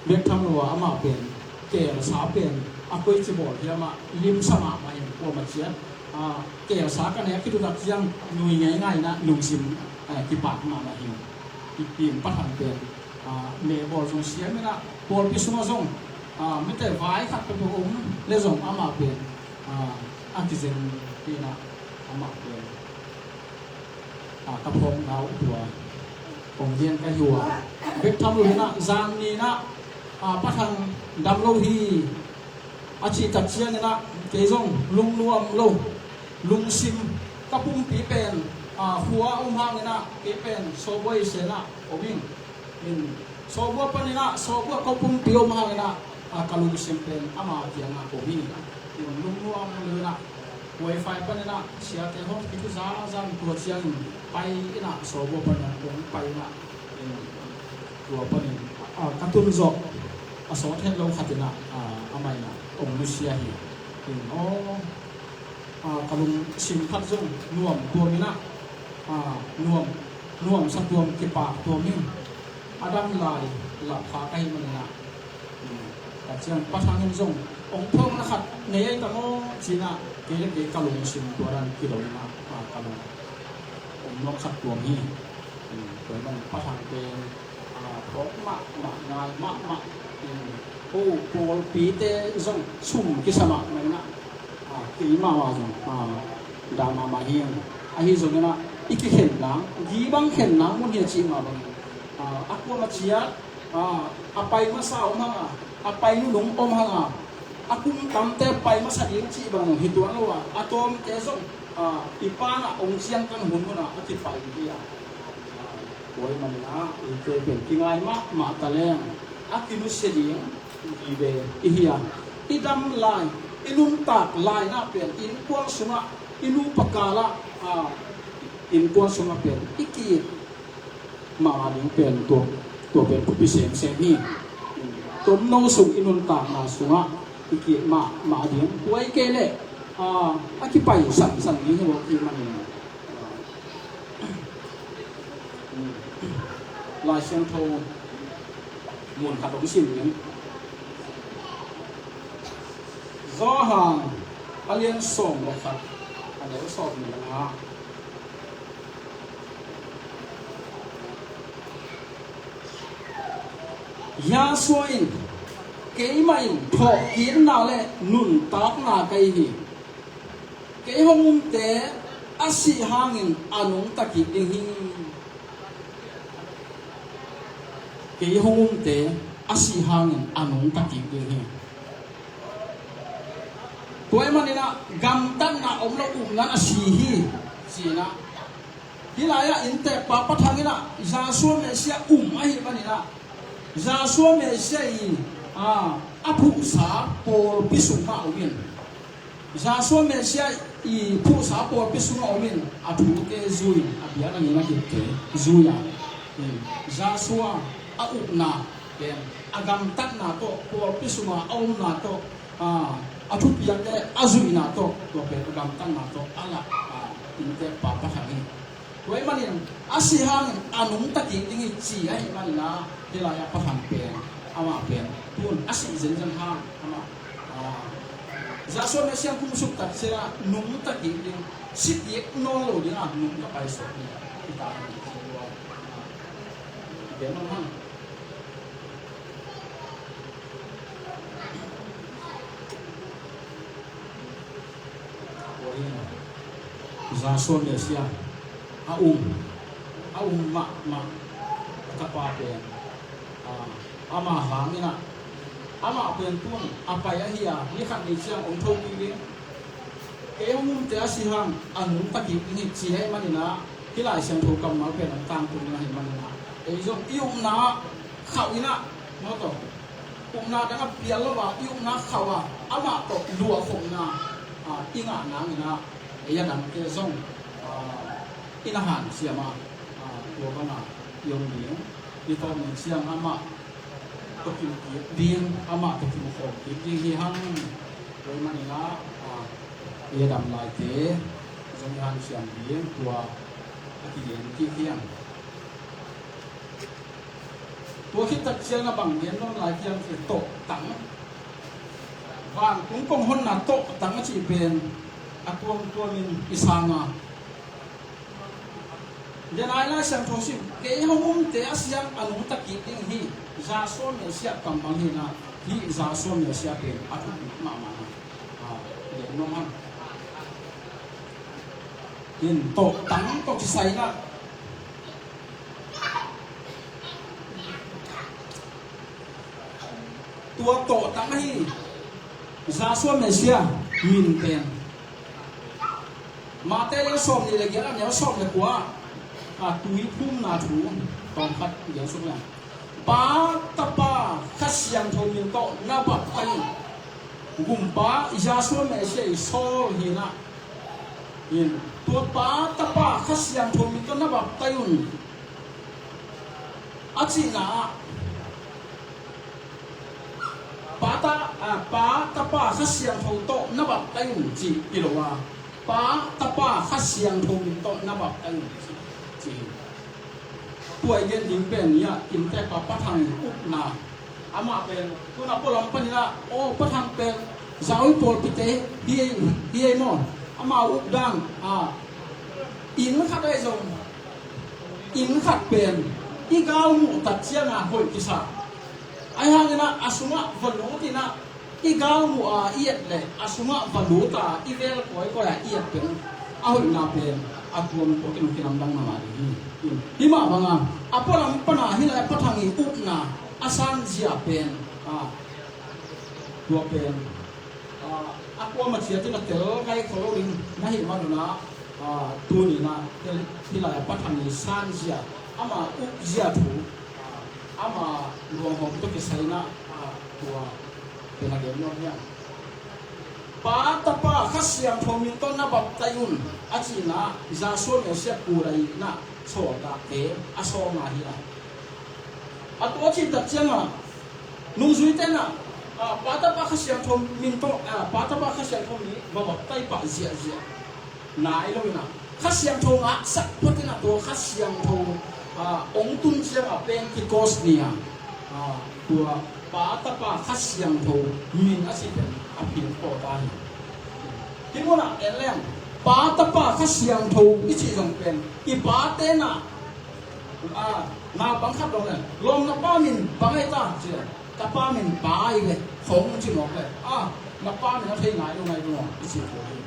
bek tham lo a, amah pen keelsa pen a koici bawl hiam ah limsa mahmah in, kuamah ciat, a, keelsa ka nek khit uh tak ciang nui ngeingai inah lungsim, a, kipak mahmah hi. I pi Pa Thang pen, a, meh bawl zong siam inah, pawlpi sungah zong, a, mite vai khat peuhpeuh om le zong amah pen, a, a kizen hi inah, amah pen, a, ka phawkna uh tua kong gen ka hi uh a, bek tham lo hi inah, zan ni inah, a, Pa Thang dam lo hi a cih tak ciangin ah, kei zong lungnuam lo, lungsim, ka pumpi pen, a, khua om hangin ah, kei pen Sawbua i sena om ing. In, Sawbua panin ah, Sawbua ka pumpi om hangin ah, a, ka lungsim pen ama kiangah om hi. In, lungnuam lo in ah, wifi panin ah, siate hong kituh zazan tua ciangin pai in ah, Sawbua panin ah, hong pai in ah, in, tua panin, a, ka tun zawh a sawt het lo khat in ah, a, amah in ah hong nusia hi. In, aw, a, ka lungsim khat zong nuam tuam in ah, a, nuam, nuamsa tuam, kipak tuam in, a dam lai lap kha ka hih manin ah, in, ka ciang Pa Thang in zong hong phawkna khat nei ei ta maw ci in ah, kei le kei ka lungsim tua dan kilo in ah, a, ka lung om nuam khat tuam hi. Tua hi bang Pa Thang pen, ah, phawk mahmah, ngai mahmah. Ko pawlpite zong sum kisa mahmah in ah, ah, keimah mah zong, ah, dah mahmah hi. Ahi zongin ah i kikhenna, gibang khenna mun hi a cih mah bangin, ah, a kuamah ciat, ah, a pai masa om hang a, a pai nunung om hang a, a kum tamte pai masa ding cih bang hi tuan lo a, a tawmte zong, ah, i Pa in ah hong ciangtan hun hun ah a kipai hi a. Tua ahih manin ah eite pen kingai mahmah ta leng a kinusia ding vive i hi a. I dam lai, i nuntak laina pen i innkuan sungah, i nupa kalah, ah, innkuan sungah pen i ki-it mahmah ding pen tua, tua pen thupi semsem hi. Tomno sung i nuntakna sungah i ki-it mahmah ding, tua hi kei leh, ah, a kipai sansan ding hi lo ahih manin, ah, Lai Siangtho mun khat hong sim ning. Johan a lian sawm le khat, a neu sawm le nga. Yahshua in, "Keimah in thawhkikna le nuntakna ka hi hi. Kei hong umte a sih hangin a nungta kik ding hi. Kei hong umte a sih hangin a nungta kik ding hi." Tua ahih manin ah gamtatna om lo, upna in a si hi, ci-in ah. Hih lai-ah inntekpa Pa Thang in ah Yahshua Messiah um ahih manin ah, Yahshua Messiah i, a, a phuhsa pawlpi sungah om in, Yahshua Messiah i phuhsa pawlpi sungah om in, a thute zui in, a biakna ngeina khempeuhte zui a, Yahshua a upna pen a gamtatna tawh, pawlpi sungah a omna tawh, a, a thupiakte a zuihna tawh, tua pen a gamtatna tawh a lak, a, inntekpa Pa Thang hi. Tua ahih manin a sih hangin a nungta kik ding hi, ci ahih manin ah, hih lai-ah Pa Thang pen, amah pen tun a sih zenzen hang, amah, ah, Yahshua Messiah kum suk tak ciangin ah nungta kik ding, si kik nawn lo ding a nungta paisuak ding hi ta hi. Tua, ah, tua hi. Tua hi a, Yahshua Messiah a um, a um mahmah a tapa pen, a, amah hangin ah, amah pen tun a pai ahi a, ni khat ni ciang hong thokik ding. Kei hong umte a sih hang a nungta kik ding hi, ci ahih manin ah, hih Lai Siangtho kammal pen hong tangtung ding ahih manin ah, ei zong i upna khauh in ah, maw, tawh upna dang a pial lo a, i upna khauh a, amah tawh luahkhopna, a, i ngah nangin ah, ei a dangte zong, a, i na hanciam a, a, tua bangah i om ding. I tawp ni ciang amah tawh kimu kik ding, amah tawh kimu khawm kik ding hi hang. Tua ahih manin ah, a, ei a dam laite zong i hanciam ding, tua a kigen kik hi hang. Tua khit tak ciang a bang gen nuam lai hiam cih leh tawhtang. Vantung kong honna tawhtang a cih pen a tuamtuamin i sang a. Denai Lai Siangtho sim, kei hong umte a sih hang a nungta kik ding hi, Yahshua Messiah kammal hi in ah, hih Yahshua Messiah pen a thupi mahmah hi. A, gen nuam hang. In tawhtang tawh kisai in ah, tua tawhtang ahi Yahshua Messiah min pen Matthai lian sawmnih le giat, a neu sawm le kua, a, tuiphumna thu tawmkhat gen suk leng. Pa, Tapa, Kha Siangtho min tawh na baptai un. Gumpa Yahshua Messiah i sawl hi in ah, in, tua Pa, Tapa, Kha Siangtho min tawh na baptai un, a cihna ah, Pa, Ta, a, Pa, Tapa, Kha Siangtho tawh na baptai un, cih hi lo a, Pa, Tapa, Kha Siangtho min tawh na baptai un, cih, cih hi. Tua i gen ding pen hi a, inntekpa Pa Thang i upna. Amah pen tun a pualam panin ah, aw, Pa Thang pen Zawi pawlpite hi, hi ei maw. Amah up dan, a, inn khat ah zong Inn khat pen i galmuh tak cianga hoih kisa. Ahi hangin ah a sungah va lut in ah i galmuh a i et leh a sungah va lut a i vel kawikawi a i et pen a hoihna pen a tuam tua kin kinamdang mama ding hi. Himah banga a pualam pana hih lai a Pa Thang i upna a sanzia pen, a, tua pen, a, a kuama ciatin a tel ngai kho lo ding na hih manun ah, a, tuni-in ah hih lai a Pa Thang i sanzia, ama upzia thu, a, ama luanghawm tawh kisai-in ah, a, tua pen a gen nuam hiam? Pa, Tapa, Kha Siangtho min tawh na baptai un, a cihna Joshua Messiah kulai-in ah sawltakte a sawlna hi a. A tua cih tak ciangah nungzuite in ah, a, Pa, Tapa, Kha Siangtho min tawh, a, Pa, Tapa, Kha Siangtho min va baptai pah ziahziah nai lo in ah Kha Siangtho ngahsak phot in ah tua Kha Siangtho, a, hong tun ciangah Pentecost ni-a, a, tua Pa, Tapa, Kha Siangtho min a cih pen a phingpawt ta hi. Hih munah en leng Pa, Tapa, Kha Siangtho i cih zong pen i pate in ah, a, naupang khat dong leng lawm na pa min bang ahi ta ci leng ka pa min Pa ahi ve, khong ci mawk leh, a, na pa min a thei ngai lo ngai lo i cih tua hi.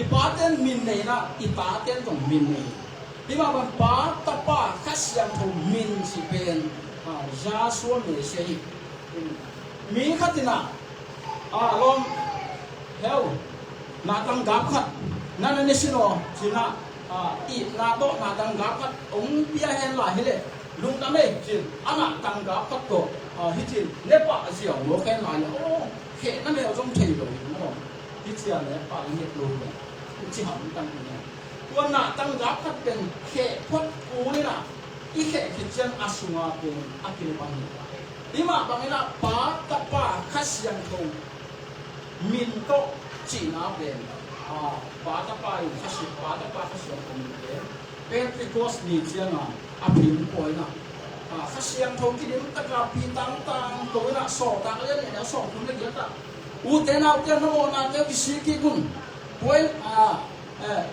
I pate in min nei in ah i tate in zong min nei. Hih mah bang Pa, Tapa, Kha Siangtho min cih pen, a, Joshua Messiah hi. Mi khat in ah, a, lawm, heu, nahtang gap khat na na ne sin aw ci-in ah, a, itna tawh nahtang gap khat hong pia hen la hi leh lungdam ei ci-in a nahtang gap khat tawh, a, hih ci-in ne pah ziau lo hen la hi leh, aw, khehna mel zong thei lo hi maw. Hih ci-a ne pah i nget lo hi leh, hih ci hamtang hi leh, tua nahtang gap khat pen kheh phot kul in ah i kheh khit ciang a sunga pen a kilem hi. Hih mah bangin ah Pa, Tapa, Kha Siangtho min tawh cihna pen, a, Pa, Tapa in Kha Siang, Pa, Tapa, Kha Siangtho min pen Pentecost ni cianga a phingpawt in ah, a, Kha Siangtho kidim taka pi tangtang to in ah Sawltak a lian nih a neu sawmthum le giat ah, ute naute na mawhnate kisik kik un. Puai, a, Eh,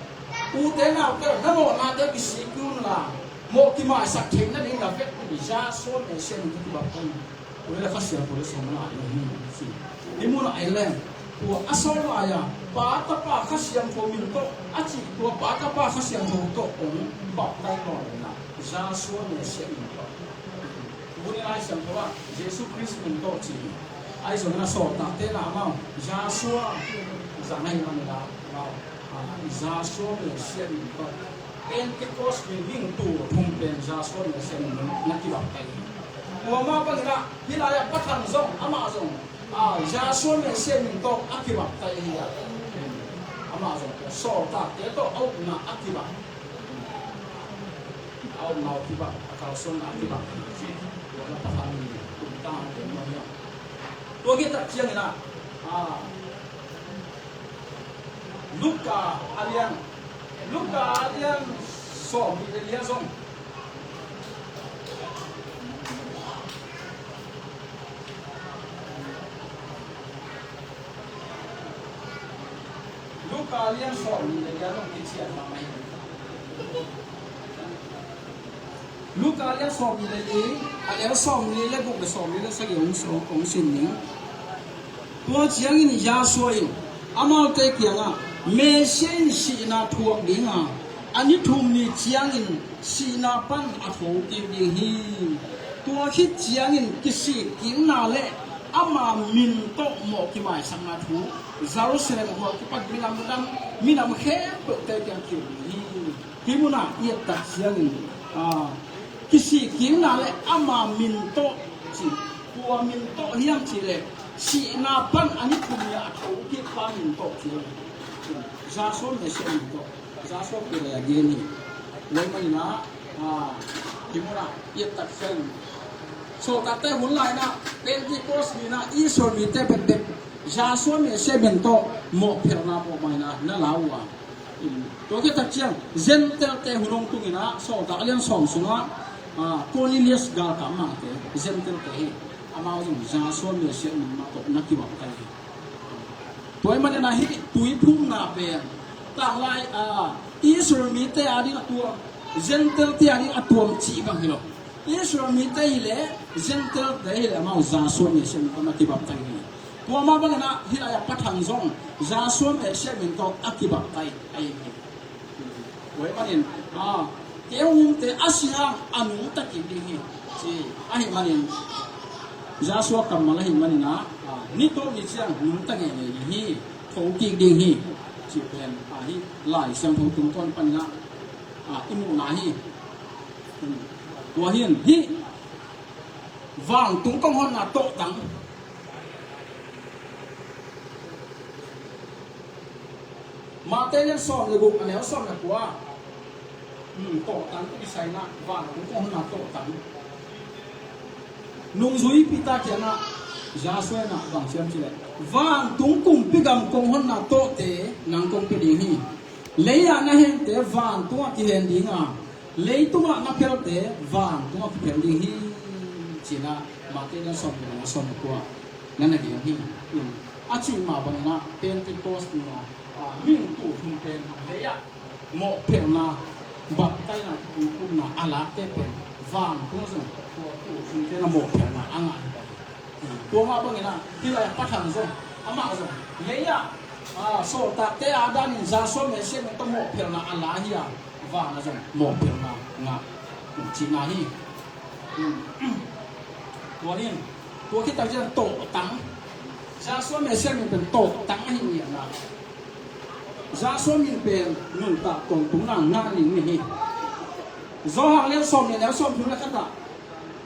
ute naute, na mawhnate kisik un la, mawh kimaisak theih nading na vek un, Joshua Messiah min tawh kibaptai un. Tua le Kha Siangtho le sawm lai lo hi, ci. Hih munah en leng, tua a sawm lai-a Pa, Tapa, Kha Siangtho min tawh a cih, tua Pa, Tapa, Kha Siangtho tawh hong baptai lawh in ah Joshua Messiah min tawh. Tuni Lai Siangtho ah Jesu Khrist min tawh ci. Ahi zongin a sawltakte in ah amau Joshua zang ahih manin ah amau, a, Joshua Messiah min tawh, Pentecost ni ding tul thum pen Joshua Messiah min na kibaptai hi. Tua mah bangin ah hih lai-ah Pa Thang zong, amah zong, a, Joshua Messiah min tawh a kibaptai hi a. Amah zong sawltakte tawh a upna a kibap. A omna uh kibang, a kalsuanna uh kibang. Tua na Pa Thang in tumtang a ken mawh hiam? Tua khit tak ciangin ah, a, Luka a lian, Luka a lian sawm nih le li ah zong, Luka lian sawm nih le li ah zong kician mahmah hi. Luka lian sawm nih le li, a lian sawm nih le guk le sawm nih le sagih hong, hong sin ning. Tua ciangin Yahshua in amaute kiangah, Messiah in sihna thuak dinga, a ni thum ni ciangin sihna pan a thokik ding hi. Tua khit ciangin kisikkikna le ama min tawh mawh kimaisakna thu Jerusalem khua kipat minam dang, minam khempeuhte kiang kiu ding hi. Hih munah i et tak ciangin, a, kisikkikna le ama min tawh ci, kua min tawh hiam cih leh, sihna pan a ni thum ni a thokik pa min tawh ci. Yahshua Messiah min tawh. Yahshua kua lai a gen hi. Tua ahih manin ah, a, hih munah i et tak ciangin, sawltakte hun lai-in ah Pentecost ni-in ah Israel mite bekbek Yahshua Messiah min tawh mawhphelhna, mawhmaina na la uh a. Tua khit tak ciang Gentile-te hun hong tung in ah, Sawltak a lian sawm sungah, a, Cornelius galkap mangte, Gentile-te hi. Amau zong Yahshua Messiah min mah tawh na kibaptai hi. Tua ahih manin ah hih tuiphumna pen tanglai, a, Israel mite adingin tua Gentile te a ding a tuam cih bang hi lo. Israel mite hi leh, Gentile te hi leh amau Joshua Messiah min tawh na kibaptai hi. Tua mah bangin ah hih lai-ah Pa Thang zong Joshua Messiah min tawh a kibaptai ahi hi. Tua ahih manin, a, kei hong umte a si hang a nungta kik ding hi, ci. Ahih manin Joshua kammal ahih manin ah, a, ni tawh ni ciang nungta ngeingei ding hi, tho kik ding hi, cih pen, a, hih Lai Siangtho tungtawn panin ah, a, i muhna hi. Tua hi in, hih vantung kong honna tawhtang. Matthai lian sawm le guk, a neu sawm le kua. Hmm, tawhtang i sai na, vantung kong honna tawhtang. Nungzuipi ta kiangah Joshua in ah bang ci hiam cih leh, vantung kumpi gam kong honna tawhte nang kong pia ding hi. Lei-ah na hente vantung ah kihen ding a, leitungah na phelte vantung ah kiphel ding hi, ci-in ah Matthai lian sawm le guk, a sawm le kua na na gen hi. A cih mah bangin ah Pentecost ni-a, a, mihing tul thum pen lei-ah mawhphelhna, baptaina, kipuikhopna a lakte pen vantung ah zong tua tul thumte na mawhphelhna a ngah hi. Tua mah bangin ah hih lai-ah Pa Thang zong, amah zong lei-ah, a, sawltakte a danin Joshua Messiah min tawh mawhphelhna a la hi a, van ah zong mawhphelhna ngah, cihna hi. Tua hi in, tua khit tak ciang tawhtang. Joshua Messiah min pen tawhtang ahi ngiatna. Joshua min pen nuntak tawntungna ngah ding min hi. Johan lian sawm le neu sawm thum le khat ah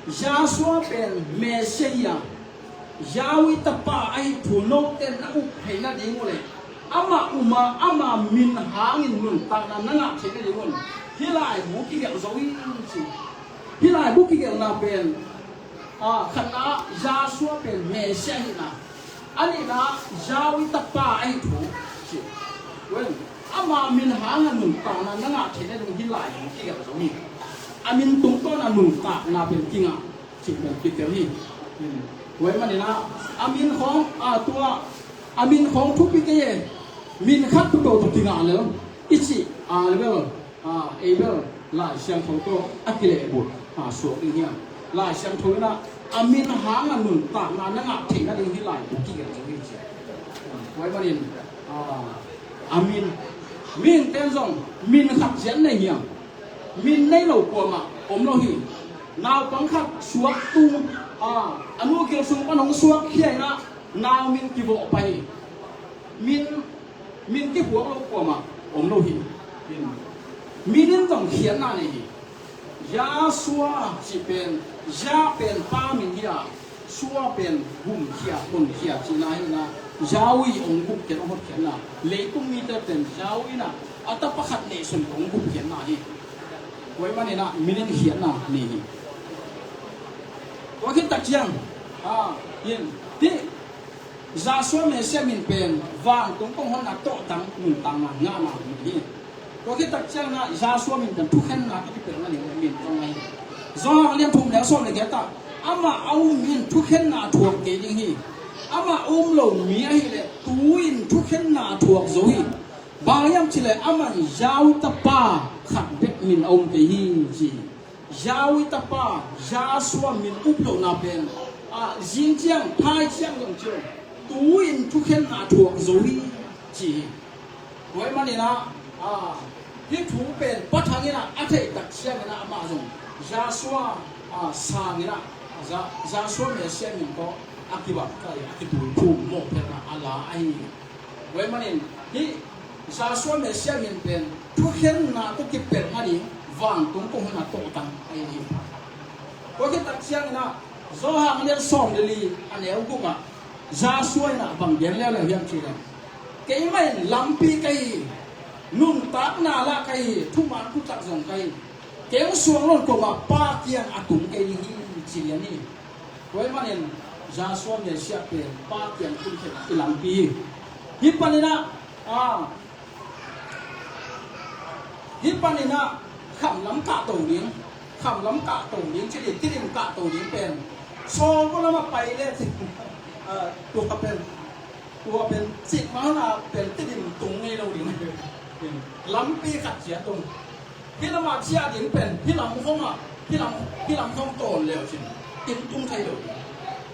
Joshua pen Messiah hi a, Yahweh tapa ahi thu note na up theih nading uh leh, amah um a, ama min hangin nuntakna na ngah theih nading un hih laibu kigelh zo in, ci. Hih laibu kigelhna pen, a, khatna ah Joshua pen Messiah ahihna, a nihna ah Yahweh tapa ahi thu, ci. Wen, ama min hangin nuntakna na ngah theih nading hih laibu kigelh zo hi. A min tungtawn a nuntakna pen kingah, cih pen kitel hi. Tua ahih manin ah, a min khawng, a, tua, a min khawng thupi kei e, min khat peuhpeuh tawh kingah lel i cih, a, level, a, ei bel Lai Siangtho tawh a kilehbulh, a, suak ding hiam? Lai Siangtho in ah a min hangin nuntakna na ngah theih nading hih laibu kigelh zo hi, ci. Tua ahih manin, a, a min, mihingte in zong min khat ziah nei hiam? Min nei lo kuamah om lo hi. Naupang khat suak tung, a, a nu gil sung pan hong suak khia in ah nau min kivawh pah hi. Min, min kiphuak lo kuamah om lo hi. Min in zong khiatna nei hi. Yahshua cih pen, Yah pen pa min hi a, Shua pen gumkhia, honkhia cihna hi a, Yahweh hong gupkhiat, hong hotkhiatna. Leitung mite pen Yahweh in a, a tapa khat neihsun tawh hong gupkhiatna hi. Tua ahih manin a, min in khiatna nei hi. Tua khit tak ciang, a, in, hih Yahshua Messiah min pen vantung kong honna tawhtang nuntakna ngahna min hi. Tua khit tak ciangin a, Yahshua min pen thukhenna tawh kipelhna ding min zong ahi hi. Johan lian thum neu sawm le giat ah, amah a um in thukhenna a thuak kei ding hi. Amah a um lo mi ahih leh tu-in thukhenna a thuak zo hi. Bang hiam cih leh amah in Yahweh tapa khat bek min a um kei hi, ci hi. Yahweh tapa, Yahshua min up lohna pen, a, zing ciang, phai ciang zong ci lo, tu-in thukhenna a thuak zo hi, ci hi. Tua ahih manin a, a, hih thu pen Pa Thang in a, a theih tak ciangin a, amah zong Yahshua, a, sangin a, Yah-, Yahshua Messiah min tawh a kibaptai, a kituiphum, mawhphelhna a la ahi hi. Tua ahih manin hih Yahshua Messiah min pen thukhenna tawh kipelhna ding vantung kong honna tawhtang ahi hi. Tua khit tak ciangin a, Johan lian sawm le li, a neu guk ah, Yahshua in a bang gen leuleu hiam cih leh, keimah in lampi ka hi, nuntakna lah ka hi, thuman thutak zong ka hi. Kei hong suang loh kuamah Pa kiang a tung kei ding hi, ci lian hi. Tua ahih manin Yahshua Messiah pen Pa kiang tungkhiatna i lampi hi. Hih panin a, a, hih panin a khamlam kahto ding, khamlam kahto ding, ci ding, Tedim kahto ding pen Sawlkaw lamah pai le cin, a, tua pen, tua pen cik mah hona pen Tedim tung ngei lo ding. Lampi khat ciat tung. Hih lamah ciah ding pen hih lam khawngah, hih lam, hih lam khawng tawn leucin inn tung thei lo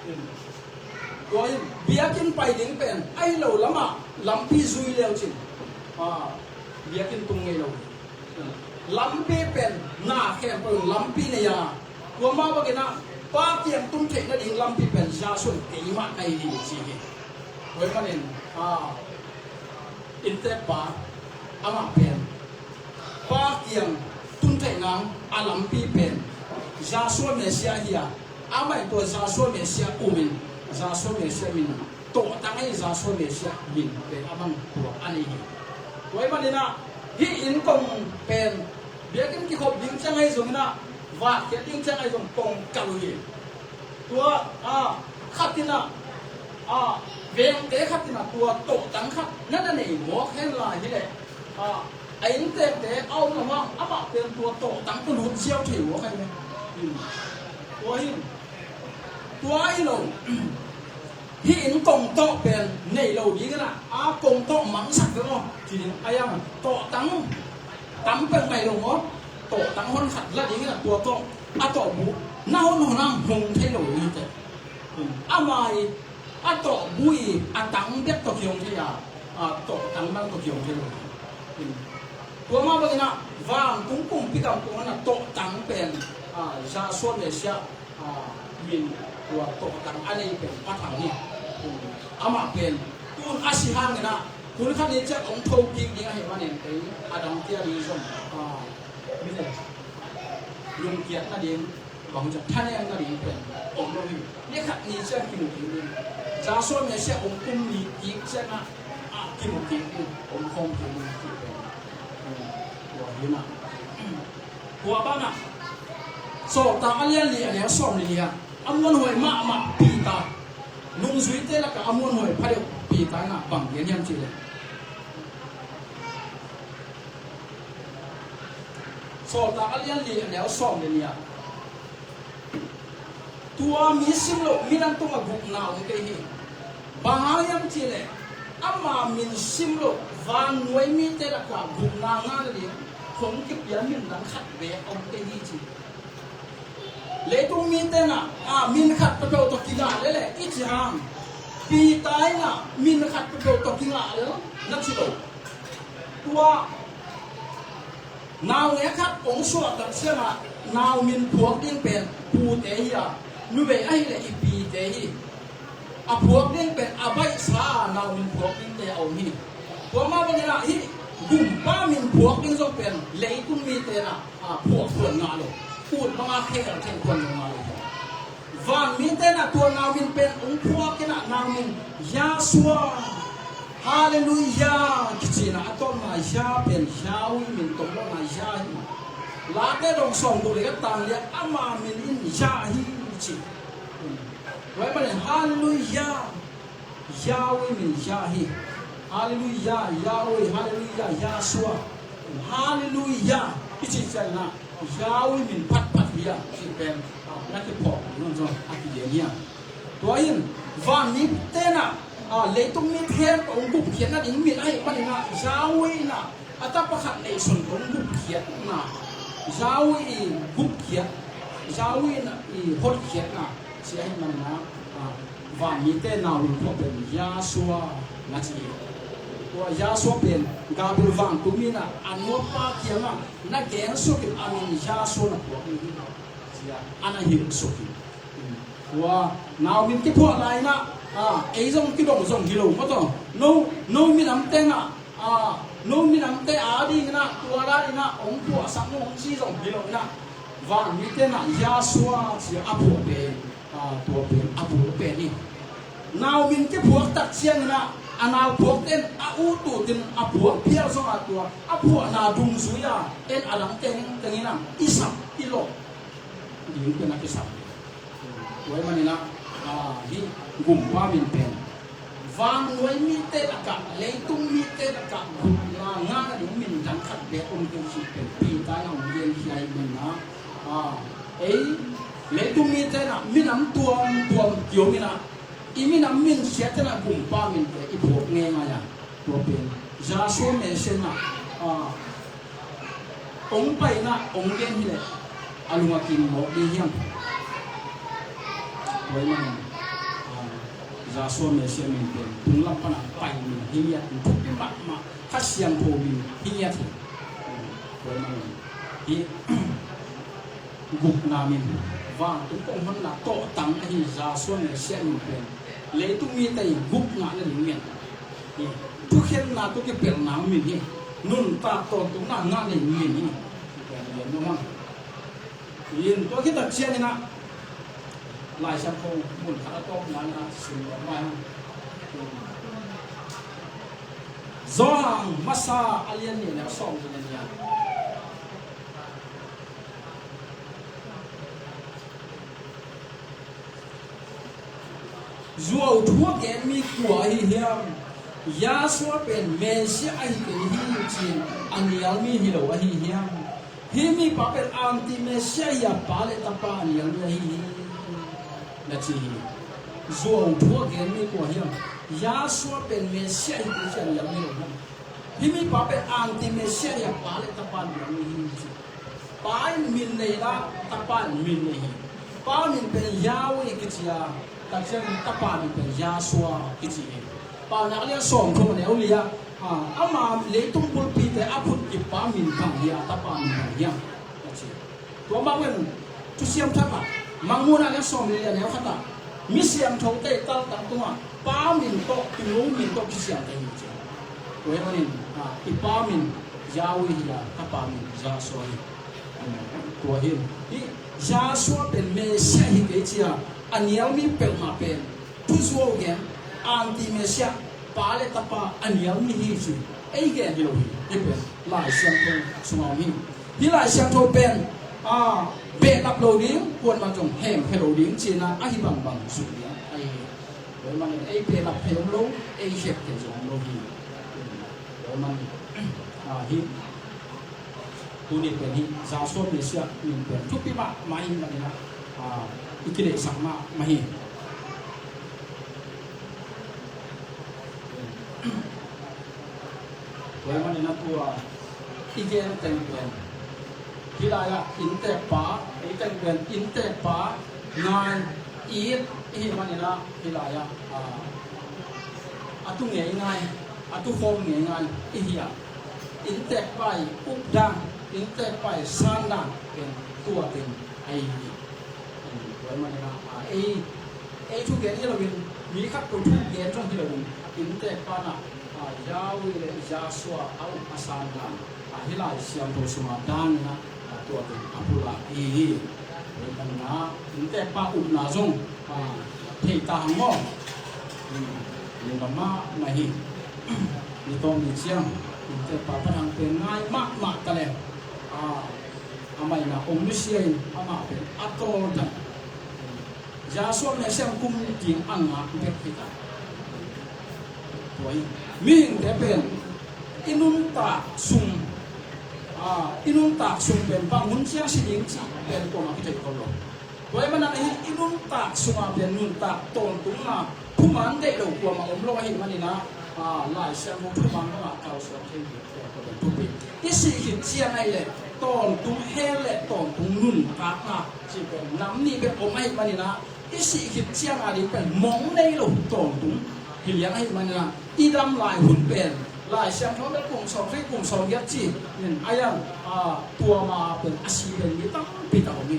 ding. Tua in biakinn pai ding pen ahi lo lamah lampi zui leucin, ah, biakinn tung ngei lo ding. Lampi pen na khempeuh in lampi nei a, tua mah bangin ah Pa kiang tun theih nading lampi pen Yahshua in keimah na hi hi ci hi. Tua ahih manin, ah, inntekpa amah pen Pa kiang tun theih nang a lampi pen Yahshua Messiah hi a, amah in tua Yahshua Messiah umin, Yahshua Messiah min tawhtang ahi Yahshua Messiah min pen a bang tua a nei hi. Tua ahih manin ah hih inn kong pen biakinn kikhop ding ciang ahi zongin ah, vatkhiat ding ciang ahi zong kong kalh uh hi. Tua, ah, khat in ah, ah, vengte khat in ah tua tawhtang khat na na nei mawk hen la hileh, ah, a inntekte a om lamah amah pen tua tawhtang tawh lut ziau thei mawk ahi ve. Hmm. Tua hi. Tua hi lo. Hih inn kong tawh pen nei lo dingin ah, a kong tawh mangsak ve maw? Ci ding a, a tawhtang tam peuh ngai lo maw? Tawhtang hon khat la dingin ah tua tawh a tawhbu na hon hon ang hong thei lo ding hi teh. Ama i a tawhbu i a tang bek tawh kihong thei a, a tawhtang bang tawh kihong thei lo. Tua mah bangin ah vantung kumpi gam kong hon a tawhtang pen, a, Yahshua Messiah, a, min tua tawhtang a nei pen Pa Thang hi. Amah pen tun a si hangin ah hun khat ni ciang hong tho kik ding ahih manin ei a dangte a ding zong, a, mi le lungkiat nading, bang ci a, thanem nading pen om lo hi. Ni khat ni ciang kimu kik ding. Yahshua Messiah hong kum ni kik ciangah, a, kimu kik ding, om khawm kik ding cih pen, um, tua hi mah. Tua banah Sawltak a lian li a neu sawm li li ah a muanhuai mahmah Peter, nungzuite lakah a muanhuai phadeuh Peter in ah bang gen hiam cih leh, Sawltak a lian li a neu sawm li li ah, tua mi sim loh minam tungah gupna om kei hi. Bang hang hiam cih leh ama min sim loh vannuai mite lakah gupna ngah nading hong kipia min dang khat beek om kei hi ci. Leitung mite in ah, a, min khat peuhpeuh tawh kingah lel e i ci hang, Peter in ah min khat peuhpeuh tawh kingah lel na ci lo. Tua naungek khat hong suahtak ciangah nau min phuak ding pen pute hi a, nuvei ahih leh i pite hi. A phuak ding pen a baihsa a nau min phuak dingte a om hi. Tua mah bangin ah hih gumpa min phuak ding zong pen leitung mite in ah, a, phuak thuan ngah lo. Ut banga khel theng thuan ngah lo. Van mite in ah tua nau min pen hong phuak in ah nau min Yahshua. Halleluiah kici in ah a tawpna Yah pen Yahweh min tawh lawhna Yah hi. Late dong sawm guk le giat tang li ah ama min in Yah hi ci. Tua ahih manin halleluiah. Yahweh min Yah hi. Halleluiah, Yahweh, halleluiah, Yahshua. Halleluiah i cih ciangin ah Yahweh min phatphat hi a cih pen, a, na kiphawk ding zong a kigen hi a. Tua in van mite in ah, a, leitung mi khempeuh hong gupkhiat nading min ahih manin ah Yahweh in ah a tapa khat neihsun tawh hong gupkhiatna, Yahweh i gupkhiat, Yahweh in i hotkhiatna ci ahih manin ah, a, van mite nau min phuak pen Yahshua na ci hi. Tua Yahshua pen Gabriel vantung mi in ah a nuampa kiangah na gen suk in a min Yahshua na phuak hi ci a, a na hilh suk hi. Tua nau min kiphuah lai in ah, a, ei zong kidong zong hi lo maw taw. No, no minamte in ah, a, no minamte a dingin ah tua lai in ah hong phuahsak maw hong ci zong hi lo in ah, van mite in ah Yahshua ci a phuah pen, a, tua pen a phuah pen hi. Nau min kiphuak tak ciangin ah a nau phuakte in a ut utin a phuak phial zongah tua a phuahna dungzui a en a dang tengteng in ah i sap i lawh ding pen a kisam. Tua ahih manin ah, a, hih gumpa min pen vannuai mite lakah, leitung mite lakah gupna ngah nading min dang khat beek om kei cih pen Peter in ah hong genkhia ahih manin ah, a, ei leitung mite in ah minam tuamtuam kiom in ah i minam min siat in ah gumpa minte i phuak ngeingai a, tua pen Yahshua Messiah in ah, a, Hong paina hong gen hileh a lung a kim mawk ding hiam? Tua ahih manin Yahshua Messiah min pen tunglam pana pai min hi ngiat, thupi mahmah, Kha Siangtho min hi ngiat hi. Tua ahih manin hih gupna min, vantung kong honna tawhtang ahi Yahshua Messiah min pen leitung mite in gupna ngah nading min hi. Thukhenna tawh kipelhna min hi. Nuntak tawntungna ngah nading min hi. Tua khit tak ciangin ah Lai Siangtho mun khat a tawpna in ah sim lawh mai hang. Johan Masa a lian nih le a sawmnih le nih ah, zuau thu a gen mi kua ahi hiam? Yahshua pen Messiah ahi kei hi ci-in a nial mi hi lo ahi hiam? Hih mipa pen anti-Messiah hi a, Pa le Tapa a nial mi ahi hi, na ci hi. Zuau thu a gen mi kua hiam? Yahshua pen Messiah ahi kei ci-in a nial mi hi lo hiam? Hih mipa pen anti-Messiah hi a, Pa le Tapa a nial mi hi, ci. Pa in min nei a, Tapa in min nei hi. Pa min pen Yahweh kici a, tak ciangin Tapa min pen Yahshua kici hi. Paunak a lian sawmthum a neu li ah, a, ama leitung bulpite a phut kippa min bang hi a, Tapa min bang hi a, a ci. Tua mah bangin Thusiam Thak ah, Mangmuhna a lian sawmli le a neu khat ah, mi siangthote i taltang tungah Pa min tawh, Tinu min tawh kisiamte hi ci. Tua ahih manin, a, i Pa min Yahweh hi a, Tapa min Yahshua hi. Tua hi, hih Yahshua pen Messiah hi kei ci a a nial mi peuhmah pen thuzuau gen, anti-Messiah, Pa le Tapa a nial mi hi ci. Ei gen hi lo hi. Hih pen Lai Siangtho sungah om hi. Hih Lai Siangtho pen, a, behlap lo ding, kuaman zong hemkhia lo ding cihna ahi bangbang zui ding ahi hi. Tua ahih manin ei behlap thei om lo, ei khemkhia zong om lo hi. Tua ahih manin, a, hih tuni pen hih Yahshua Messiah min pen thupi mahmah ahih manin ah, a, i kideihsak mahmah hi. Tua ahih manin ah tua i gen teng pen hih lai-ah innteekpa, ei teng pen innteekpa ngai it i hih manin ah hih lai-ah, a, a tu ngeingai, a tukhawm ngeingai i hi a, innteekpa i updan, innteekpa i sandan pen tua teng ahi hi. Tua ahih manin ah, a, ei, ei thugen hi loin, mi khat ko thugen zong hi loin, innteekpa in ah, a, Yahweh le Yahshua a up a sandan, a, hih Lai Siangtho sungah dan in ah, a, tua teng a pulak hi hi. Tua ahih manin ah innteekpa upna zong, a, thei ta hang maw. Lungdam mahmah hi. Ni tawm ni ciang innteekpa Pa Thang pen ngai mahmah ta leh, a, amah in ah ong nusia in amah pen a tawldan. Yahshua Messiah kum ding a ngak bek hi ta. Tua hi, mihingte pen i nuntak sung, a, i nuntak sung pen bang hun ciang si ding cih pen kuamah kithei khol lo. Tua ahih manin ah hih i nuntak sungah pen nuntak tawntungna thuman deih lo kuamah om lo ahih manin ah, a, Lai Siangtho thuman bangah kalsuan thei ding tua pen thupi. I sih khit ciang ahih leh tawntung hell le tawntung nuntakna cih pen nam nih bek om ahih manin ah, i sih khit ciang a ding pen mong nei lo tawntung hi liang ahih manin ah, i dam lai hun pen Lai Siangtho bel kum sawmthum kum sawmgiat ci in a ian, a, tua ma pen a si pen mi tampi tak om hi.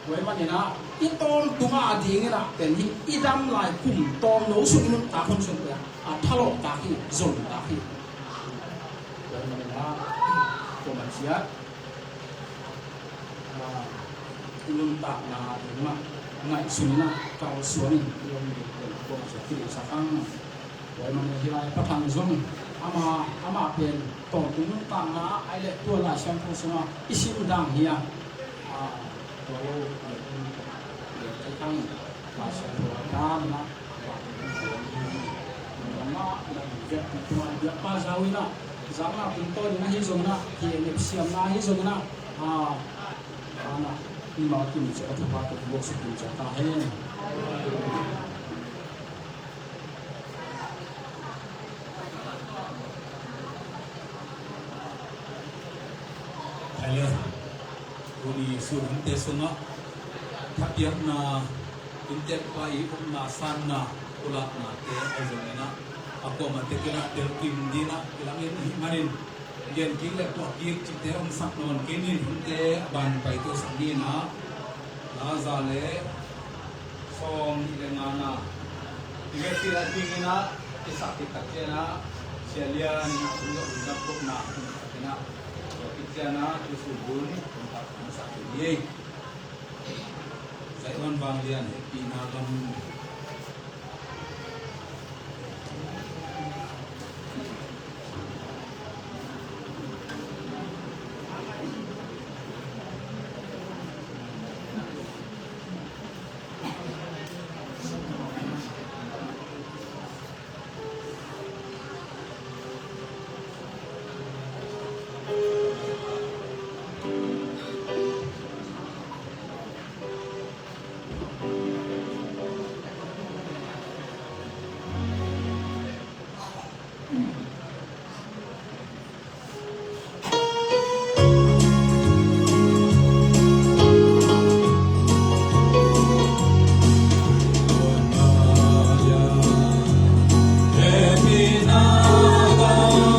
Tua ahih manin ah i tawntung a dingin ah pen hih i dam lai kum tawmno sung i nuntak hun sung pen a thalawhtak hi, zontak hi. Tua ahih manin ah tua man ciat, a, i nuntakna ding mah ngaihsun in ah kalsuan in i om ding pen tua man ciat kideihsak hang. Tua ahih manin hih lai Pa Thang zong amah, amah pen tawntung nuntakna ah ahih leh tua Lai Siangtho sungah i sim dan hi a, a, tua lo, a, Lai Siangtho a dan in ah, a, biakpa zau in ah, zau in ah, tungtawn in ah ahi zongin ah, K N F siamna ahi zongin ah, a, a, na, mimal kim ciat a thupha tawh kibuaksuk kim ciat ta hen. Tuni sun hunte sungah thapiakna, inntekpa i upna, sanna, pulaknate a zong inah a kuamah tek inah telkim dinah kilangin ahih manin, gen kik le puah kik cihte hong sak nawn kei ning. Hunte a ban paito sak ni inah, la za le sawm nih le ngana i vekpi a ding inah i sak khit tak cianah Sia Lian inah hong dawh hong dap kopna hong sak inah, tua khit cianah tu sun hun hong sak hong sak hi ei. Zion Vanglian hehpihna gam.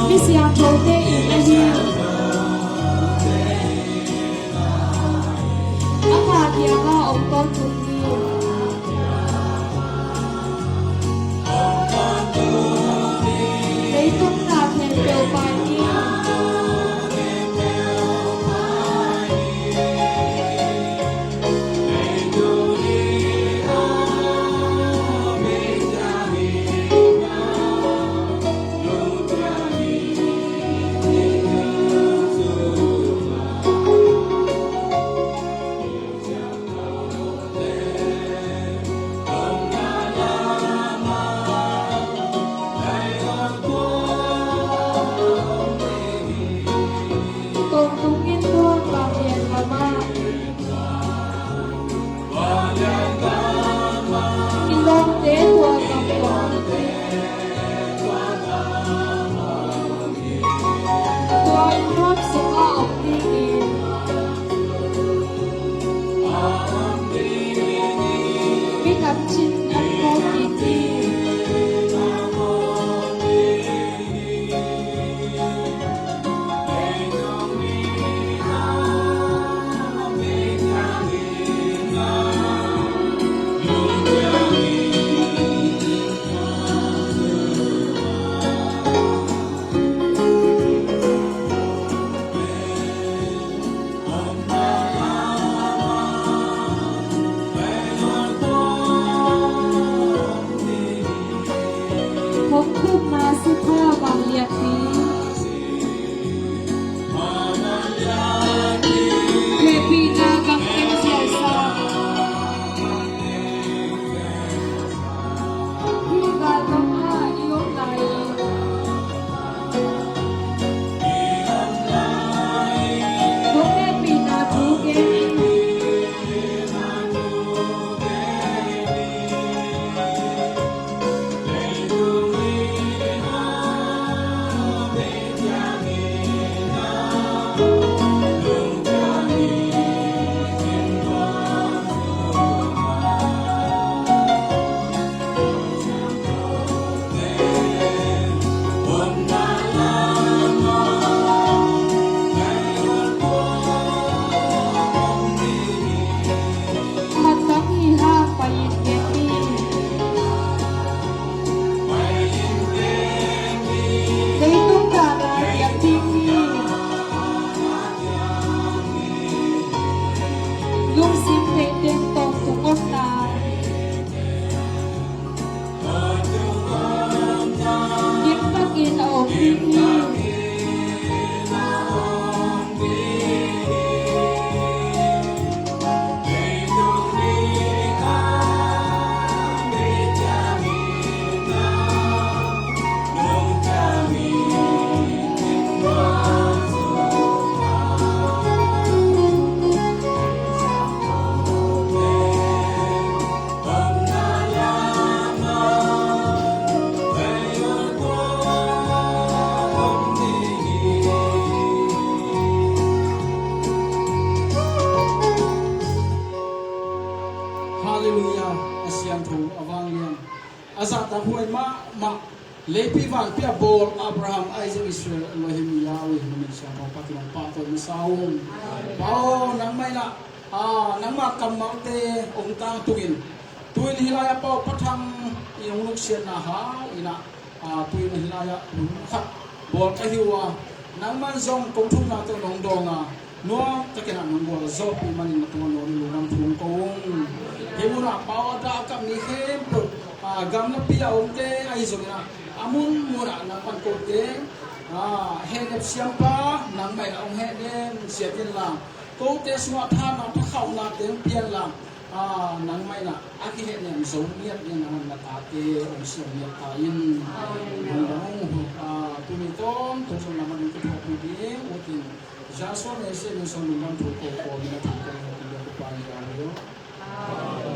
Misiangthote in ahi a pha kiangah om tawntung hi. Leitung na khempeuh pai ni. Tawntung in tua ka pian mama. I lawmte tua ka pian. Tua in nuam sungah om dingin, mi kamcin an khawm ding hi. Hong khupna sutha vangliatpi. Hehpihna gam teng siasa. Hih galkapna i om lai. Hong hehpihna thu gen. Khat tam hi hang pai in gen ni. Leitung dahna diak ding hi. Lungsim neih teng tawntung omna. Gimtakin a om ding hi. Leipi vanpi a bawl Abraham, Isaac, Israel Elohim Yahweh min siangtho patin hong pahtawi masa ung. Pa aw, nangmah in ah, ah, nangmah kammalte hong tangtungin, tu-in hih lai-ah Pa aw, Pa Thang in hong nuksiatna hang in ah, ah, tu-in hih lai-ah hun khat bawl ka hi uh a, nangman zong kong thumnate hong dawng a, nuam takin ah nong gualzawhpih manin na tungah nawlnop lungdam thu kong ko ung. Hih munah Pa aw, a dah a kap mi khempeuh, ah, gamlapi a omte ahi zongin ah, a mun munah nangman kote, ah, hehnep siampa nangmah in ah hong hehnem ciat inla, kote sungah thahatna, thakhauhna teng pia inla, ah, nangmah in ah a kihehnem zo ngiat dingin nangman na tate hong siam ngiat ta in. Lungdam ung. Ah, tuni tawntung zong nangman hong kithuahpih ding ut in, Jesu Messiah min suang lungdam thu ko ko, min a thu ko ko, min a thu ko ko, min a thu ko ko.